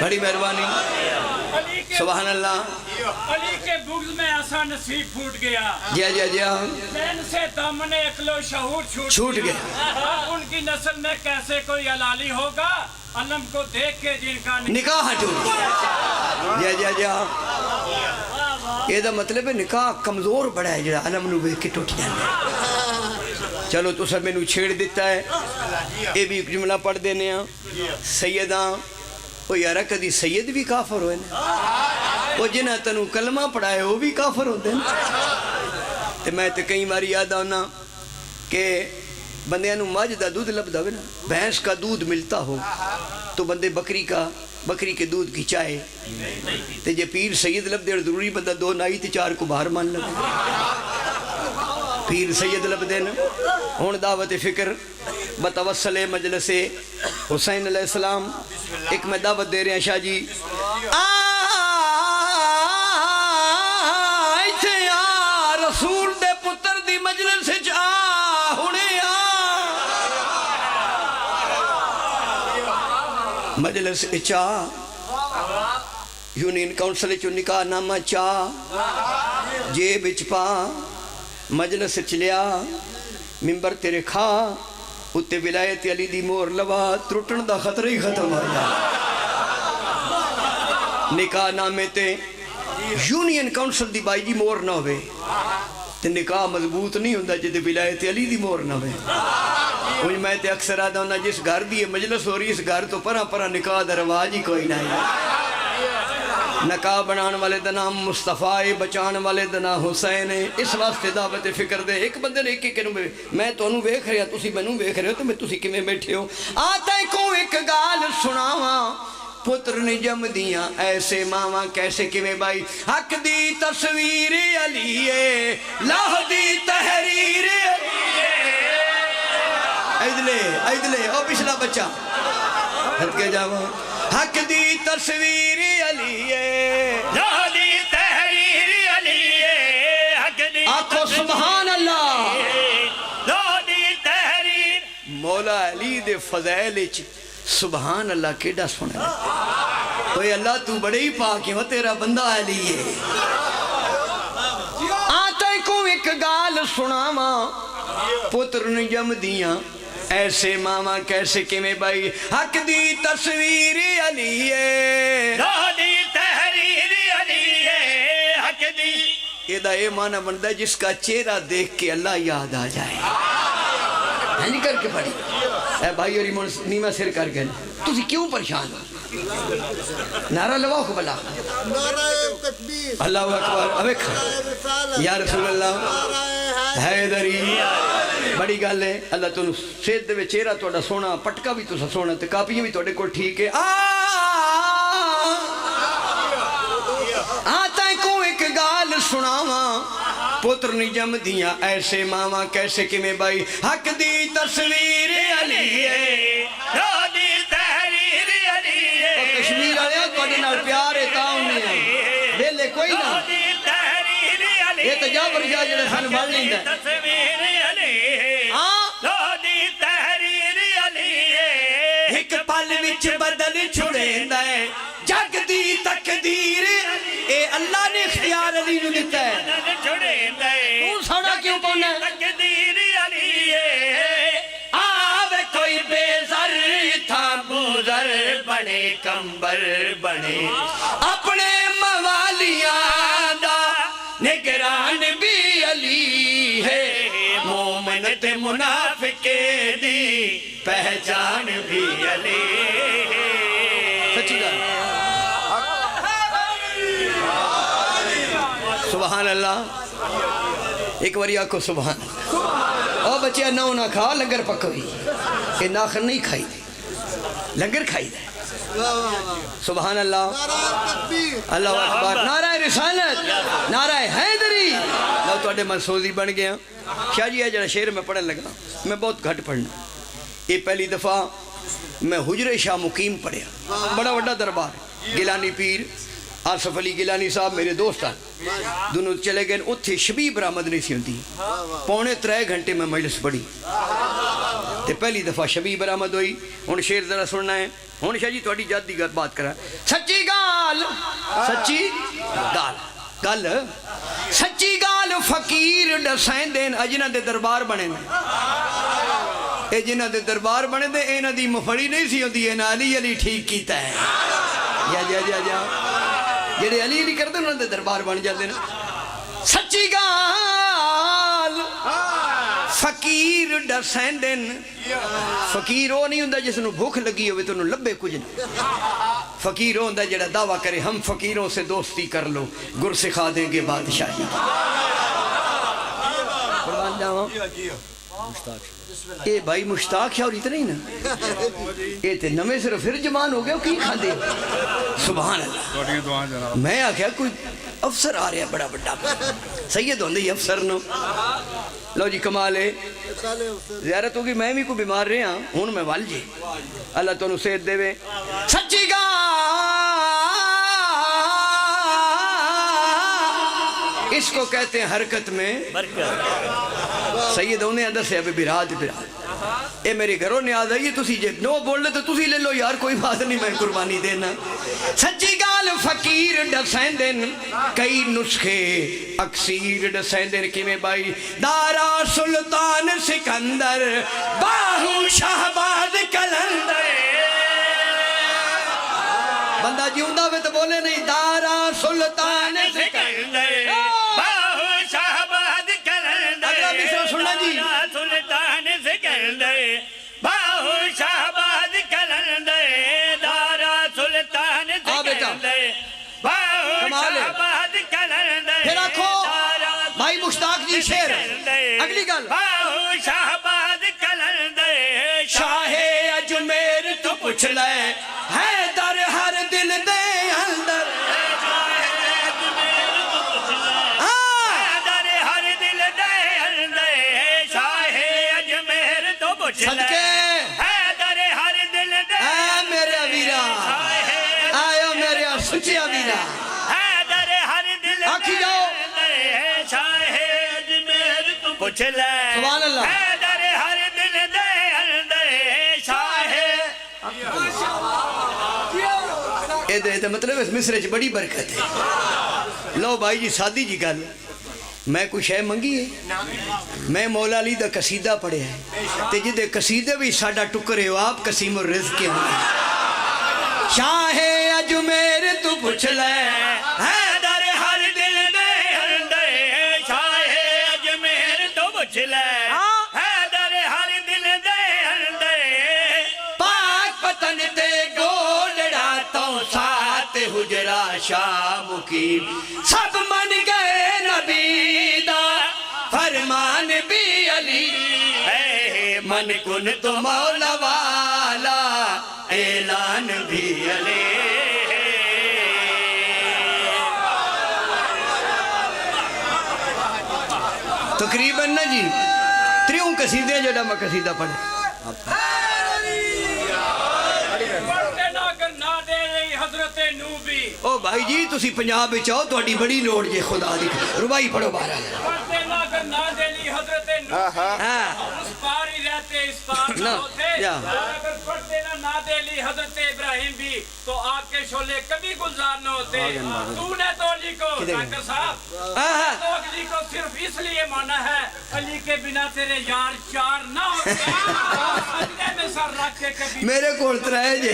بڑی مہربانی۔ علی کے، سبحان اللہ۔ علی کے بغض میں ایسا نصیب پھوٹ گیا۔ جی، جی، جی۔ ذہن سے دامن عقل و شعور چھوٹ چھوٹ گیا۔ گیا۔ اب ان کی نسل میں کیسے کوئی حلالی ہوگا؟ علم کو دیکھ کے جن کا نکاح نکاح ٹوٹ گیا۔ جی، جی، جی۔ اے دا مطلب ہے نکاح کمزور بڑا ہے جڑا علم نو ویکھ کے ٹوٹ جاندا ہے۔ چلو تساں مینوں چھیڑ دیتا ہے، اے بھی ایک جملہ پڑھ دینے ہاں۔ سیداں، او یارا، کدی سید بھی کافر ہوئے نے؟ او جنہاں تینوں کلمہ پڑھائے، او بھی کافر ہوندے نے۔ تے میں تے کئی واری یاد آنا کہ بندیاں نوں مجھ دا دودھ لبھدا ہوئے نا، بھینس کا دودھ ملتا ہو تو بندے بکری کا، بکری کے دودھ کی چائے۔ تے جے پیر سید لبھدے، ضروری بندہ دو نائی تے چار کبھار من لبھے۔ پیر سید لبھدے نا۔ ہن دعوت فکر بتوسل مجلس حسین علیہ السلام، ایک میں دعوت دے رہا شاہ جی۔ آ، ایتھے آ، رسول دے پتر دی مجلس وچ آ، ہنے آ۔ مجلس وچ آ۔ یونین کونسل چوں نکاح نامہ چا، جیب اچ پا، مجلس اچ لیا، ممبر تے رکھا، اتے ولایت علی دی مہر لوا، ترٹن دا خطرہ ہی ختم ہو گیا۔ نکاح نامے تے یونین کونسل دی بائی جی مہر نہ ہوئے۔ تے نکاح مضبوط نہیں ہوندا جے تے ولایت علی دی مہر نہ ہوے۔ انج میں تے اکثر آہدا ہوناں، جس گھر دی اے مجلس ہو رہی، اس گھر تو پراں پراں نکاح دا رواج ہی کوئی نہ ہے۔ نکاح بنان والے دا نام مصطفیٰ ہے، بچان والے دا نام حسین ہے۔ اس واسطے دعوت فکر دے ایک بندے نے ایک ایک نوں، میں تانوں ویکھ رہیا، تسی مینوں ویکھ رہے ہو، تے میں تسی کیویں بیٹھے ہو؟ آ تیکوں ایک گالھ سناواں۔ پتر نی جمدیاں ایسے ماواں کیسے کیویں بائی، حق دی تصویر علی اے، لوح دی تحریر علی اے۔ ادلے، ادلے، او پچھلا بچہ۔ صدقے جاواں۔ حق دی تصویر علی اے۔ لوح دی تحریر علی اے، حق دی آکھو تصویر سبحان اللہ۔ لوح دی تحریر۔ مولا علی دے فضائل اچ سبحان اللہ کیڈا سوہنا ہے۔ اوئے اللہ تو بڑے ہی پاک ہے، وہ تیرا بندہ علی ہے۔ آ تیکوں ایک گالھ سناواں، پتر نی جمدیاں ایسے ماواں کیسے کیویں بائی، حق دی تصویر علی ہے۔ لوح دی تحریر علی ہے، حق دی۔ اے دا اے معنی بندا ہے جس کا چہرہ دیکھ کے اللہ یاد آ جائے۔ ہنج کر کے پڑھی۔ اے بھائی ہوری من نیواں سر کر گئے۔ تسی کیوں پریشان ہو؟ نعرہ لواؤ کو بلا۔ نعرہ تکبیر۔ اللہ اکبر۔ اویکھ۔ نعرہ رسالت۔ یا رسول اللہ۔ نعرہ حیدری۔ حیدری۔ بڑی گل ہے۔ اللہ تانوں صحت دے وچ چہرہ تہاڈا سوہنا، پٹکا وی تساں سوہنا تے کاپیاں وی تہاڈے کول ٹھیک ہے۔ آ، آ تیکوں ایک گالھ سناواں، پتر نی جمدیاں ایسے ماواں کیسے کیویں بائی، حق دی تصویر علی ہے۔ لوح دی تحریر علی ہے۔ او کشمیر والے، تہاڈے نال پیار ہے تاں انہیں۔ ویلے کوئی نہ۔ لوح دی تحریر علی ہے۔ اے تے جعفر شاہ جڑے سن بڑھ لیندا ہے۔ تصویر علی ہے۔ ہاں۔ لوح دی تحریر علی ہے۔ ہک پل وچ بدل چھڑیندا ہے۔ جگ دی تقدیر، اے اللہ نے اختیار علی نو دتا ہے۔ تو سونا کیوں پانا ہے؟ تقدیر علی ہے۔ آوے کوئی بے زر، تھاں بوزر بنے، کمبر بنے، اپنے موالیاں دا نگران بھی علی ہے۔ مومن تے منافقے دی پہچان بھی علی ہے۔ سچی گل۔ سبحان اللہ۔ ایک واری آکھو سبحان اللہ۔ او بچیا، نہ نہ کھا، لنگر پکوئی۔ اے ناخن نہیں کھائی دے، لنگر کھائی دے۔ سبحان اللہ۔ نعرہ تکبیر۔ اللہ اکبر۔ نعرہ رسالت، نعرہ حیدری۔ لو، تہاڈے من سوزی بن گیا۔ شاہ جی، اے جڑا شعر میں پڑھن لگا، میں بہت گھٹ پڑھنا۔ اے پہلی دفعہ میں حجرے شاہ مقیم پڑھیا۔ بڑا وڈا دربار۔ گیلانی پیر آصف علی گیلانی صاحب میرے دوست ہن۔ دونوں چلے گئے۔ اتھے شبیب برآمد نہیں سی ہوندی۔ پونے ترے گھنٹے میں مجلس پڑھی۔ تے پہلی دفعہ شبیب برآمد ہوئی۔ ہن شعر ذرا سننا ہے۔ ہن شاہ جی، تہاڈی جد دی گل بات کراں۔ سچی گال، سچی گال، گل، سچی گال فقیر ڈسیندے نے، اے جنہاں دے دربار بنے نے۔ اے جنہاں دے دربار بنے نے، انہاں دی مفڑی نہیں سی ہوندی، انہاں علی علی ٹھیک کیتا ہے۔ جا، جا، جا، جا۔ جڑے علی علی کردے، انہاں دے دربار بن جاندے نے۔ سچی گال فقیر ڈسیندے نے۔ فقیر او نہیں ہوندا جس نوں بھوک لگی ہووے تے انہوں لبھے کچھ نہ۔ فقیر او ہوندا جڑا دعویٰ کرے، "ہم فقیروں سے دوستی کر لو، گر سکھا دیں گے بادشاہی۔" قربان جاواں۔ اے بھائی مشتاق شاہ ہوری تے نہیں نا؟ اے تے نویں سروں پھر جوان ہو گئے، او کی کھاندے؟ سبحان اللہ۔ تہاڈیاں دعائیں جناب۔ میں آکھیا کوئی افسر آ رہیا بڑا وڈا۔ سید ہوندے ہی افسر نو۔ لو جی، کمال ہے۔ زیارت ہو گئی، میں بھی کوئی بیمار رہیا، ہن میں ول جی۔ اللہ تانوں صحت دیوے۔ سچی گال، اس کو کہتے ہیں حرکت میں برکت۔ سید انہیں دسیا بھی برات، برات۔ اے میرے گھروں نیاز آئی ہے، تسی جے نو بولنے تو تسی لے لو یار، کوئی بات نہیں، میں قربانی دینا۔ سچی گال فقیر ڈسیندن، کئی نسخے اکسیر ڈسیندن۔ کیویں بھائی؟ دارا سلطان سکندر، باہو شہباز قلندر۔ بندہ جیوندا ہوئے تو بولے نہیں، دارا سلطان سکندر، باہو شہباز قلندر۔ اگلا مصرع سننا جی۔ دارا سلطان سکندر، باہو شہباز قلندر، دارا سلطان آ بیٹا۔ سکندر، باہو کمال ہے۔ شہباز قلندر، پھر آکھو، دارا بھائی مشتاق جی، شعر۔ سکندر، اگلی گل۔ باہو شہباز قلندر، شاہ اجمیر تو پچھ لے، حیدر ہر دل دے اندر۔ ہاں۔ حیدر ہر دل دے اندر، شاہ اجمیر تو پچھ لے۔ صدقے۔ حیدر ہر دل دے اے میرے ویرا۔ شاہ آیو میرے سچیا ویرا۔ حیدر ہر دل آکھی دے جاؤ۔ اندر، شاہ اجمیر تو پچھ لے۔ سبحان اللہ۔ حیدر ہر دل دے اندر، شاہ اے دے، اے دے مطلب اس مصرے چ بڑی برکت ہے۔ لو بھائی جی، سادی جی گل، میں کوئی شے منگی ہے؟ میں مولا علی دا قصیدہ پڑھیا ہے، تے جدے قصیدے وچ ساڈا ٹکر ہے، او آپ قسیم الرزق ہے۔ شاہ اجمیر تو پچھ لے، حیدر ہر دل دے اندر، شاہ اجمیر تو پچھ لے، حیدر ہر دل دے اندر۔ پاک پتن تے گولڑا تو سات حجرہ شاہ مقیم، سب من گئے نبی دا فرمان بھی علی۔ اے من کن تو مولا والا اعلان بھی علی۔ تقریباً نا جی، تریوں قصیدے جڑا میں قصیدہ پڑھ۔ پڑھتے نہ کر نہ دے رہی حضرت نوح بھی۔ او بھائی جی، تسی پنجاب وچ آؤ، تہاڈی بڑی لوڑ جے خدا دی۔ رباعی پڑھو بہرحال۔ پڑھتے نہ کر نہ دے رہی حضرت نوح بھی۔ ہاں۔ اس پار ہی رہتے، اس نہ، ہوتے، یا۔ اگر پڑھتے نہ نعت علی حضرت ابراہیم بھی، تو آگ کے شعلے کبھی گلزار نہ ہوتے۔ آ گئے بابا۔ تو نے تو علی کو، کدھر گئے؟ ڈاکٹر صاحب، آہا۔ تو علی کو صرف اس لیے مانا ہے، علی کے بنا تیرے یار چار نہ ہوتے۔ اور سجدے میں سر رکھ کے کبھی میرے کول ترے جے۔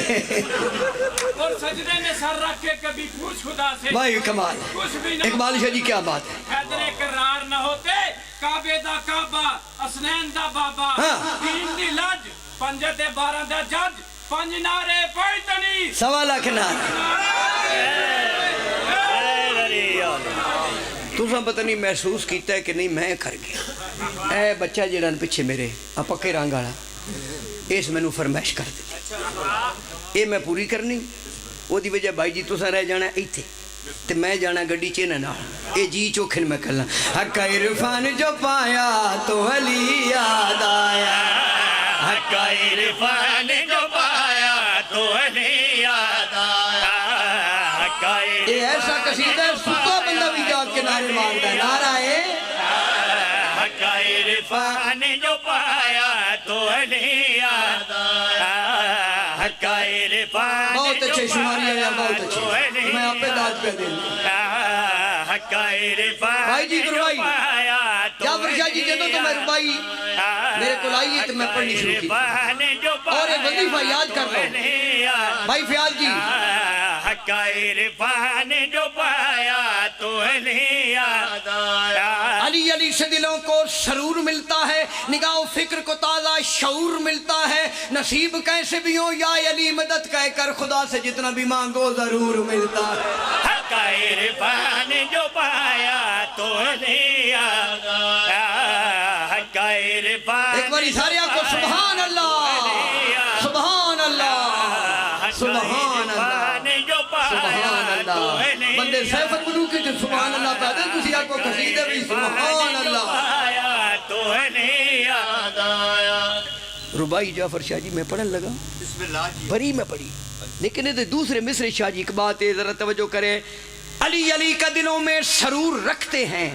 اور سجدے میں سر رکھ کے کبھی پوچھ خدا سے۔ واہ، کمال۔ کچھ بھی نہ اقبال شاہ جی، کیا بات ہے۔ حیدر کرار نہ ہوتے، کعبے دا کعبہ، حسنین دا بابا، ہاں۔ دین دی لج، پنجے تے بارہ دا جج، پنج نعرے پائے تنی۔ سوا لکھ نعرے۔ تساں پتہ نہیں محسوس کیتا ہے کہ نہیں، میں کر گیا۔ اے بچہ جیڑا نا پچھے میرے، آ پکے رنگ والا، اس مینوں فرمائش کر دتی۔ اے میں پوری کرنی، او دی وجہ بھائی جی تساں رہ جانا ایتھے۔ تے میں جانا گڈی چ انہاں نال۔ اے جی چوکھن میں کلاں۔ حق عرفان جو پایا تو علی یاد آیا۔ حق عرفان جو پایا تو علی یاد آیا۔ حق عرفان اے ایسا قصیدہ ہے، ستا بندہ بھی جاگ کے نعرے ماردا ہے۔ نعرہ ہے۔ حق عرفان جو پایا تو علی یاد آیا۔ حق عرفان بہت اچھے، شماری آیا، بہت اچھے۔ میں آپ پہ داد پہ دے۔ بھائی جی، گروائی۔ جعفر شاہ جی، جدوں تو میں رباعی میرے کول آئی ہے تو میں پڑھنی شروع کی۔ اور یہ وظیفہ یاد کر لو۔ بھائی فیاض جی۔ حق عرفان جو پایا تو علی یاد آیا۔ علی علی سے دلوں کو سرور ملتا ہے، نگاہ و فکر کو تازہ شعور ملتا ہے۔ نصیب کیسے بھی ہو یا علی، مدد کہہ کر خدا سے جتنا بھی مانگو ضرور ملتا ہے۔ حق عرفان جو پایا تو علی یاد آیا۔ حق عرفان ایک باری سارے آکھو، سبحان اللہ، سبحان اللہ، سبحان اللہ، سبحان اللہ۔ بندے سیف الملوک جو سبحان اللہ پڑھدے، تسی آکھو قصیدے بھی سبحان اللہ۔ رباعی جعفر شاہ جی میں پڑھن لگا۔ بھری میں پڑھی، لیکن یہ دوسرے مصرعے شاہ جی، ایک بات ہے، ذرا توجہ کریں۔ علی علی کا دلوں میں سرور رکھتے ہیں۔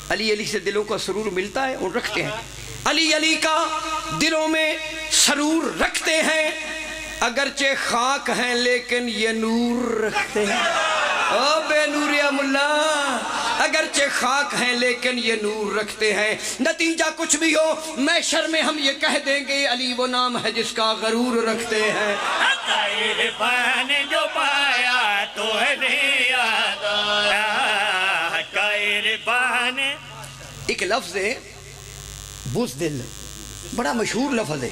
علی علی سے دلوں کو سرور ملتا ہے اور رکھتے ہیں۔ علی علی کا دلوں میں سرور رکھتے ہیں، اگرچہ خاک ہیں لیکن یہ نور رکھتے ہیں۔ او بے نوریا ملا، اگرچہ خاک ہیں لیکن یہ نور رکھتے ہیں۔ نتیجہ کچھ بھی ہو، محشر میں ہم یہ کہہ دیں گے، علی وہ نام ہے جس کا غرور رکھتے ہیں۔ حق عرفان جو پایا تو علی یاد آیا۔ حق عرفان۔ ایک لفظ ہے بزدل، بڑا مشہور لفظ ہے۔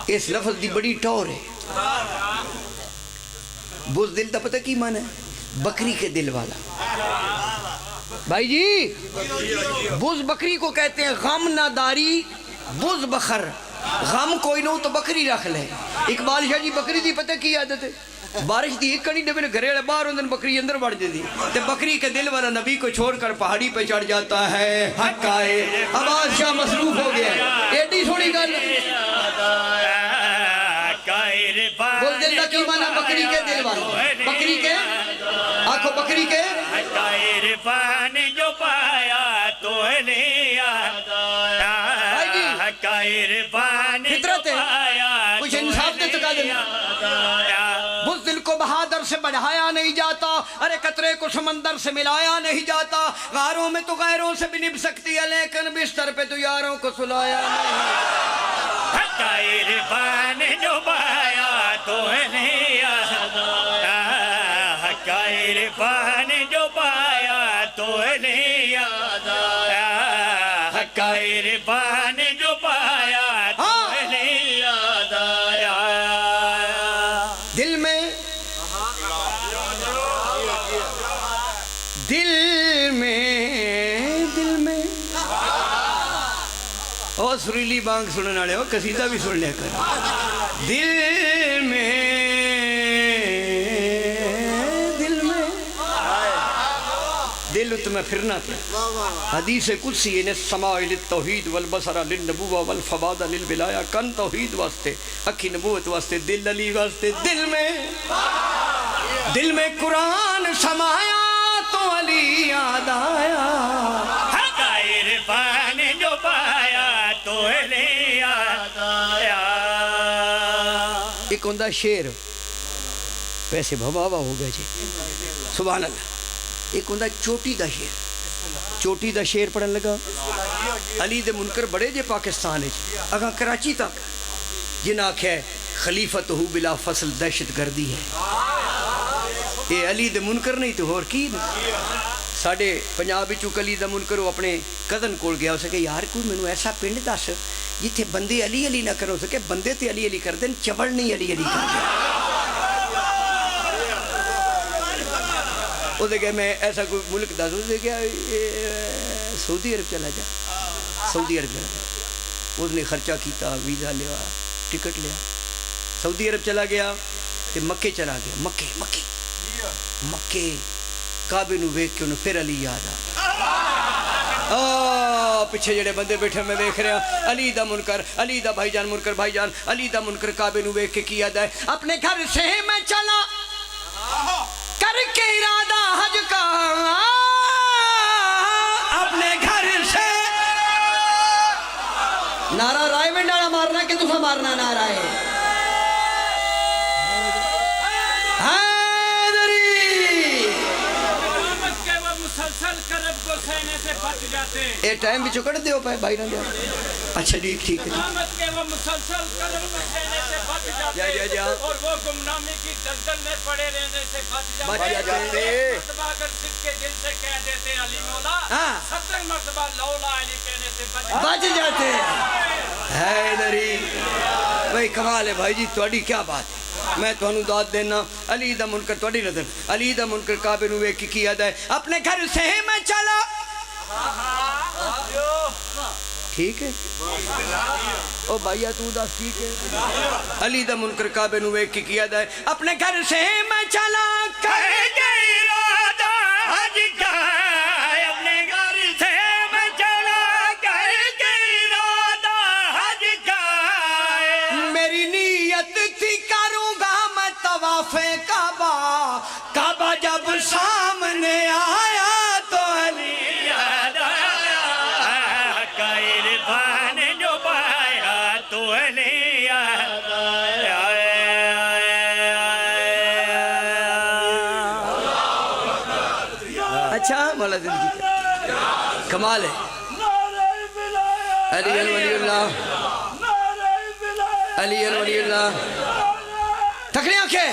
اس لفظ دی بڑی ٹور ہے۔ بزدل دا پتہ کی معنی ہے؟ بکری کے دل والا۔ بھائی جی، بز بکری کو کہتے ہیں، غم نہ داری بز بخر، غم کوئی نہ ہو تو بکری رکھ لے۔ اقبال شاہ جی، بکری دی پتہ کی عادت ہے؟ بارش دی ایک کڑی ڈبے نے، گھرے والے باہر ہوندے نے، بکری اندر وڑ جاندی۔ تے بکری کے دل والا نبی کو چھوڑ کر پہاڑی پہ چڑھ جاتا ہے۔ حق آئے، عباس شاہ مصروف ہو گیا ہے۔ ایڈی سوہنی گل۔ بزدل دا کی معنی؟ بکری کے دل والا۔ بکری کے، آکھو بکری کے۔ عرفان جو پایا تو علی یاد آیا۔ بھائی جی، فطرت ہے، کچھ انصاف دے تقاضے نے۔ بزدل کو بہادر سے بڑھایا نہیں جاتا، ارے قطرے کو سمندر سے ملایا نہیں جاتا۔ غاروں میں تو غیروں سے بھی نبھ سکتی ہے، لیکن بستر پہ تو یاروں کو سلایا نہیں۔ حق عرفان جو پایا تو علی یاد آیا۔ حق عرفان جو پایا تو علی یاد آیا۔ حق عرفان جو پایا تو ہاں۔ علی یاد آیا۔ دل میں، دل میں، دل میں۔ او سریلی بانگ سنن والے ہو، قصیدہ بھی سن لیا کرو۔ دل میں، دل میں، دل ات میں پھرنا پیا۔ حدیث قدسی ہے، ان السماع للتوحید والبصر للنبوہ والفواد للولایہ۔ کن توحید واسطے، اکھی نبوت واسطے، دل علی واسطے۔ دل میں، دل میں قرآن سمایا تو علی یاد آیا۔ حق عرفان جو پایا تو ایک ہوندا شعر، ویسے بھوا ہوا ہو گیا جی، سبحان اللہ۔ ایک ہوندا چوٹی دا شعر، چوٹی دا شعر پڑھن لگا۔ علی دے منکر بڑے جے پاکستان وچ، اگاں کراچی تک، جنہاں آکھیا ہے، "خلیفتہ بلا فصل دہشت گردی ہے۔" اے علی دے منکر نہیں تے ہور کی نے۔ ساڈے پنجاب وچ علی دا منکر، او اپنے کزن کول گیا، اس آکھیا، "یار، کوئی مینوں ایسا پنڈ دس جتھے بندے علی علی نہ کرن۔" اس آکھیا، "بندے تے علی علی کردے نے، چول نہیں علی علی کردے۔" اس آکھیا، "میں ایسا کوئی ملک دس۔" اس آکھیا، "اے، سعودی عرب چلا جا، سعودی عرب چلا جا۔" اس نے خرچہ کیتا، ویزا لیا، ٹکٹ لیا، سعودی عرب چلا گیا۔ تے مکے چلا گیا۔ مکے، مکے، مکے کعبے نو ویکھ کے انہوں پھر علی یاد آ گیا۔ آ، پچھے جڑے بندے بیٹھے میں ویکھ رہا، علی دا منکر، علی دا بھائی جان، منکر بھائی جان، علی دا منکر کعبے نو ویکھ کے کی یاد آئے؟ اپنے گھر سے میں چلا کر کے ارادہ حج کا، اپنے گھر سے۔ نعرہ رائے ونڈ والا مارنا کہ تساں مارنا نعرہ ہے؟ حیدری۔ قیامت کے وہ مسلسل کرب کو سہنے سے بچ جاتے۔ اے ٹائم وچوں کڈ دیو پے بھائی نہ دیو۔ اچھا، ٹھیک، ٹھیک ہے۔ قیامت کے وہ مسلسل کرب کو سہنے سے بچ جاتے۔ جا، جا، جا۔ اور وہ گمنامی کی دلدل میں پڑے رہنے سے بچ جاتے۔ بچ جاتے۔ ایک مرتبہ اگر صدق کے دل سے کہہ دیتے علی مولا، ہاں۔ ستر مرتبہ لولا علی کہنے سے بچ بچ جاتے۔ حیدری۔ بھائی، کمال ہے بھائی جی، تہاڈی کیا بات ہے۔ میں تہانوں داد دینا، علی دا منکر تہاڈی نظر، علی دا منکر کعبے نو ویکھ کے کی آہدا ہے؟ اپنے گھر سے میں چلا۔ ٹھیک ہے؟ او بھائیا، تو دس ٹھیک ہے؟ علی دا منکر کعبے نو ویکھ کے کی آہدا ہے؟ اپنے گھر سے میں چلا کر کے ارادہ حج کا، اپنے گھر سے میں چلا کر کے ارادہ حج کا۔ میری نیت تھی کروں گا میں طواف کعبہ، کعبہ جب سامنے آیا تو علی یاد آیا، حق عرفان جو پایا تو علی یاد آیا۔ اچھا، مولا زندگی کمال ہے۔ علی ولی اللہ، علی ولی اللہ۔ تکڑے آکھے۔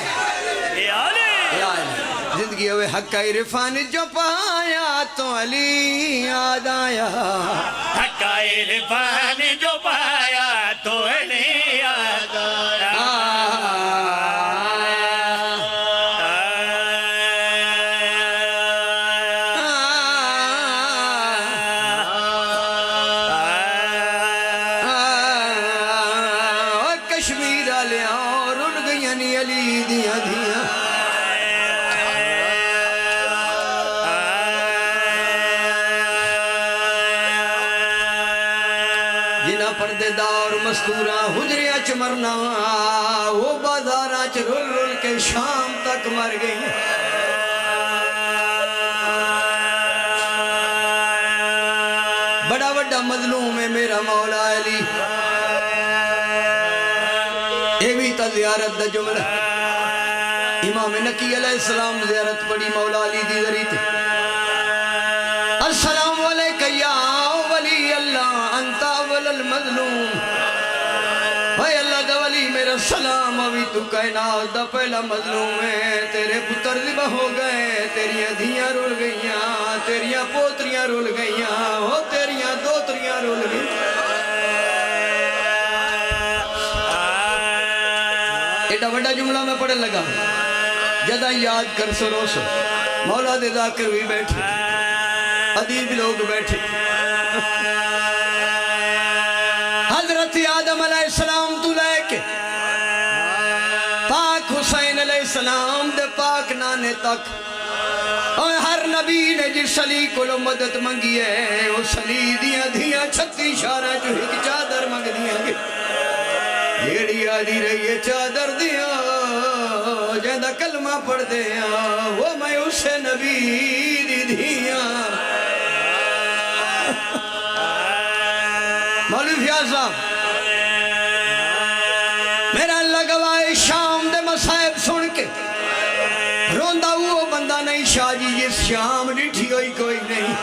یا علی۔ یا علی۔ زندگی ہوئے حق عرفان جو پایا تو علی یاد آیا۔ حق عرفان جو پایا تو علی یاد آیا۔ آ۔ او کشمیر آلیاں، رل گئیاں نی علی دیاں دھیاں۔ جنہاں پردے دار مستوراں حجریاں چ مرنا، او بازاراں چ رل رل کے شام تک مر گئی۔ بڑا وڈا مظلوم ہے میرا مولا علی۔ اے وی تاں زیارت دا جملہ۔ امام نقی علیہ السلام زیارت پڑھی مولا علی دی ذری تے۔ السلام علیک یا ولی اللہ، انت اول المظلوم۔ اے اللہ دا ولی، میرا سلام ہووی، تو کائنات دا پہلا مظلوم ہے۔ تیرے پتر ذبح ہو گئے، تیریاں دھیاں رل گئیاں، تیریاں پوتریاں رل گئیاں، ہو تیریاں دوتریاں رل گئیاں۔ ایڈا وڈا جملہ میں پڑھن لگا، جداں یاد کرسو روسو۔ مولا دے ذاکر وی بیٹھے، ادیب لوگ بیٹھے۔ حضرت آدم علیہ السلام تو لے کے پاک حسین علیہ السلام دے پاک نانے تک، اور ہر نبی نے جس علی کولو مدد منگی ہے، اس علی دیاں دھیاں چھتی شہراں چوں ہک چادر منگدیاں گے۔ جیڑی آدھی رہی ہے چادر دیاں، جیندا کلمہ پڑھدے آں، وہ میں اسے نبی دی دھیاں۔ مولوی فیاض صاحب، میرا اللہ مولا، اے شام دے مصائب سن کے روندا وہ بندہ نہیں شاہ جی، جس شام ڈٹھی ہوئی کوئی نہیں۔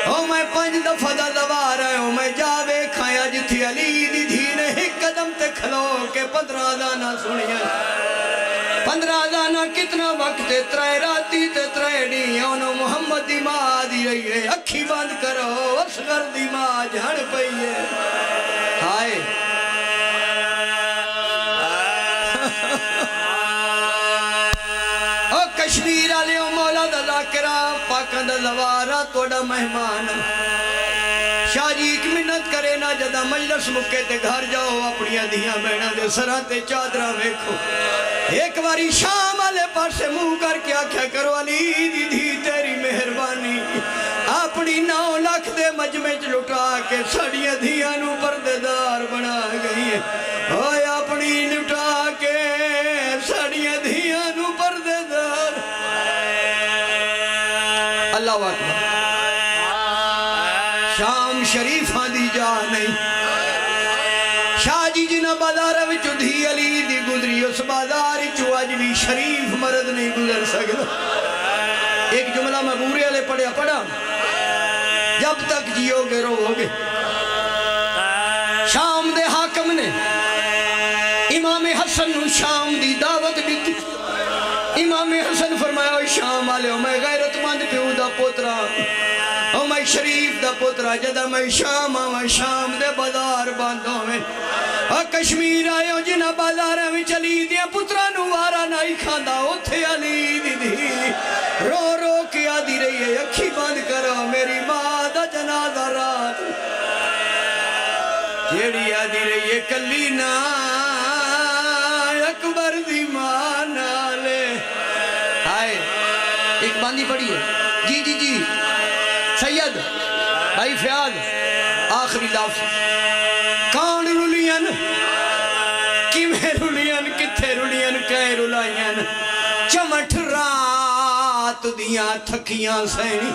او میں پنج دفعہ دا زوار آیا، او میں جا ویکھاں، اج تھی علی دی دھی نے ہک قدم تے کھلو کے پندرہ اذاناں سنیاں۔ پندرہ اذاناں کتنا وقت ہے؟ ترے راتی تے ترے ڈینہہ۔ انہوں محمد دی ماں آدھی رہی ہے، اکھی بند کرو، اصغر دی ماں جھڑ پئی ہے۔ ہائے۔ او کشمیر آلیو، مولا دا ذاکرہ، پاکاں دا زوارہ، تہاڈا مہمان۔ شاہ جی ہک منت کرے نا، جداں مجلس مکے تے گھر جاؤ، اپنیاں دھیاں بہناں دے سراں تے چادراں ویکھو۔ ہک واری شام آلے پاسے منہ کر کے آکھیا کرو، علی دی دھی تیری مہربانی، اپنی نو لکھ دے مجمع چ لٹا کے ساڈیاں دھیاں نو پردے دار بنا گئی ہے۔ اوئے اپنی لٹا کے ساڈیاں دھیاں نو پردے دار۔ اللہ اکبر۔ شام شریفاں دی جا نہیں۔ شاہ جی جنہاں بازاراں وچوں دھی علی دی گزری، اس بازار وچوں اج بھی شریف مرد نہیں گزر سکدا۔ ایک جملہ میں بورے والے پڑھیا، پڑھا، جب تک جیو گے رو گے۔ شام دے حاکم نے امام حسن نو شام دی دعوت دتی۔ امام حسن فرمایا، او شام آلیو، میں غیرت مند پیو دا پوترا، او میں شریف دا پوترا، جداں میں شام آواں، شام دے بازار بند ہوون۔ او کشمیر آلیو، جنہاں بازاراں وچ علی دیاں پتراں نو وارا نہیں کھاندا، اوتھے علی دی دھی رو رو کے آدھی رہی ہے، اکھی بند کرو، میری ماں دا جنازہ رات۔ جیڑی آدھی رہی ہے کلی نہ، اکبر دی ماں نال۔ ہائے، ایک باندی پڑھی ہے۔ جی، جی، جی۔ سید بھائی فیاض، آخری لفظ۔ کون رلین؟ کیویں رلین؟ کتھے رلین؟ کئے رلائین؟ چمٹ رات دیاں تھکیاں سینی،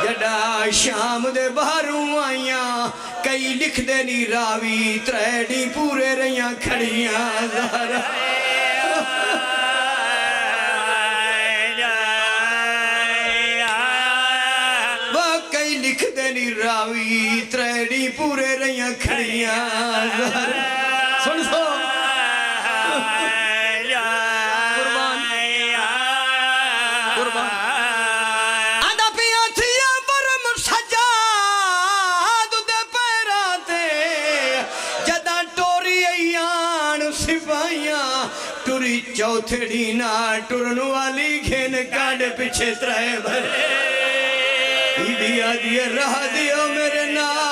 جڈا شام دے باہروں آئیاں۔ کئی لکھدے نی راوی، ترے ڈینہہ پورے رہیاں کھڑیاں زہرا۔ واہ، کئی لکھدے نی راوی، ترے ڈینہہ پورے رہیاں کھڑیاں زہرا۔ سن سو۔ قربان۔ قربان۔ آندا پیا تھیا برم سجاد دے پیراں تے، جداں ٹوری آئی آن سپاہیاں، ٹری چوتھے ڈینہہ نہ ٹرن والی گھن کڈ پچھے ترے بھرے۔ بی بی آدھی ہے، رہ دیو میرے نال۔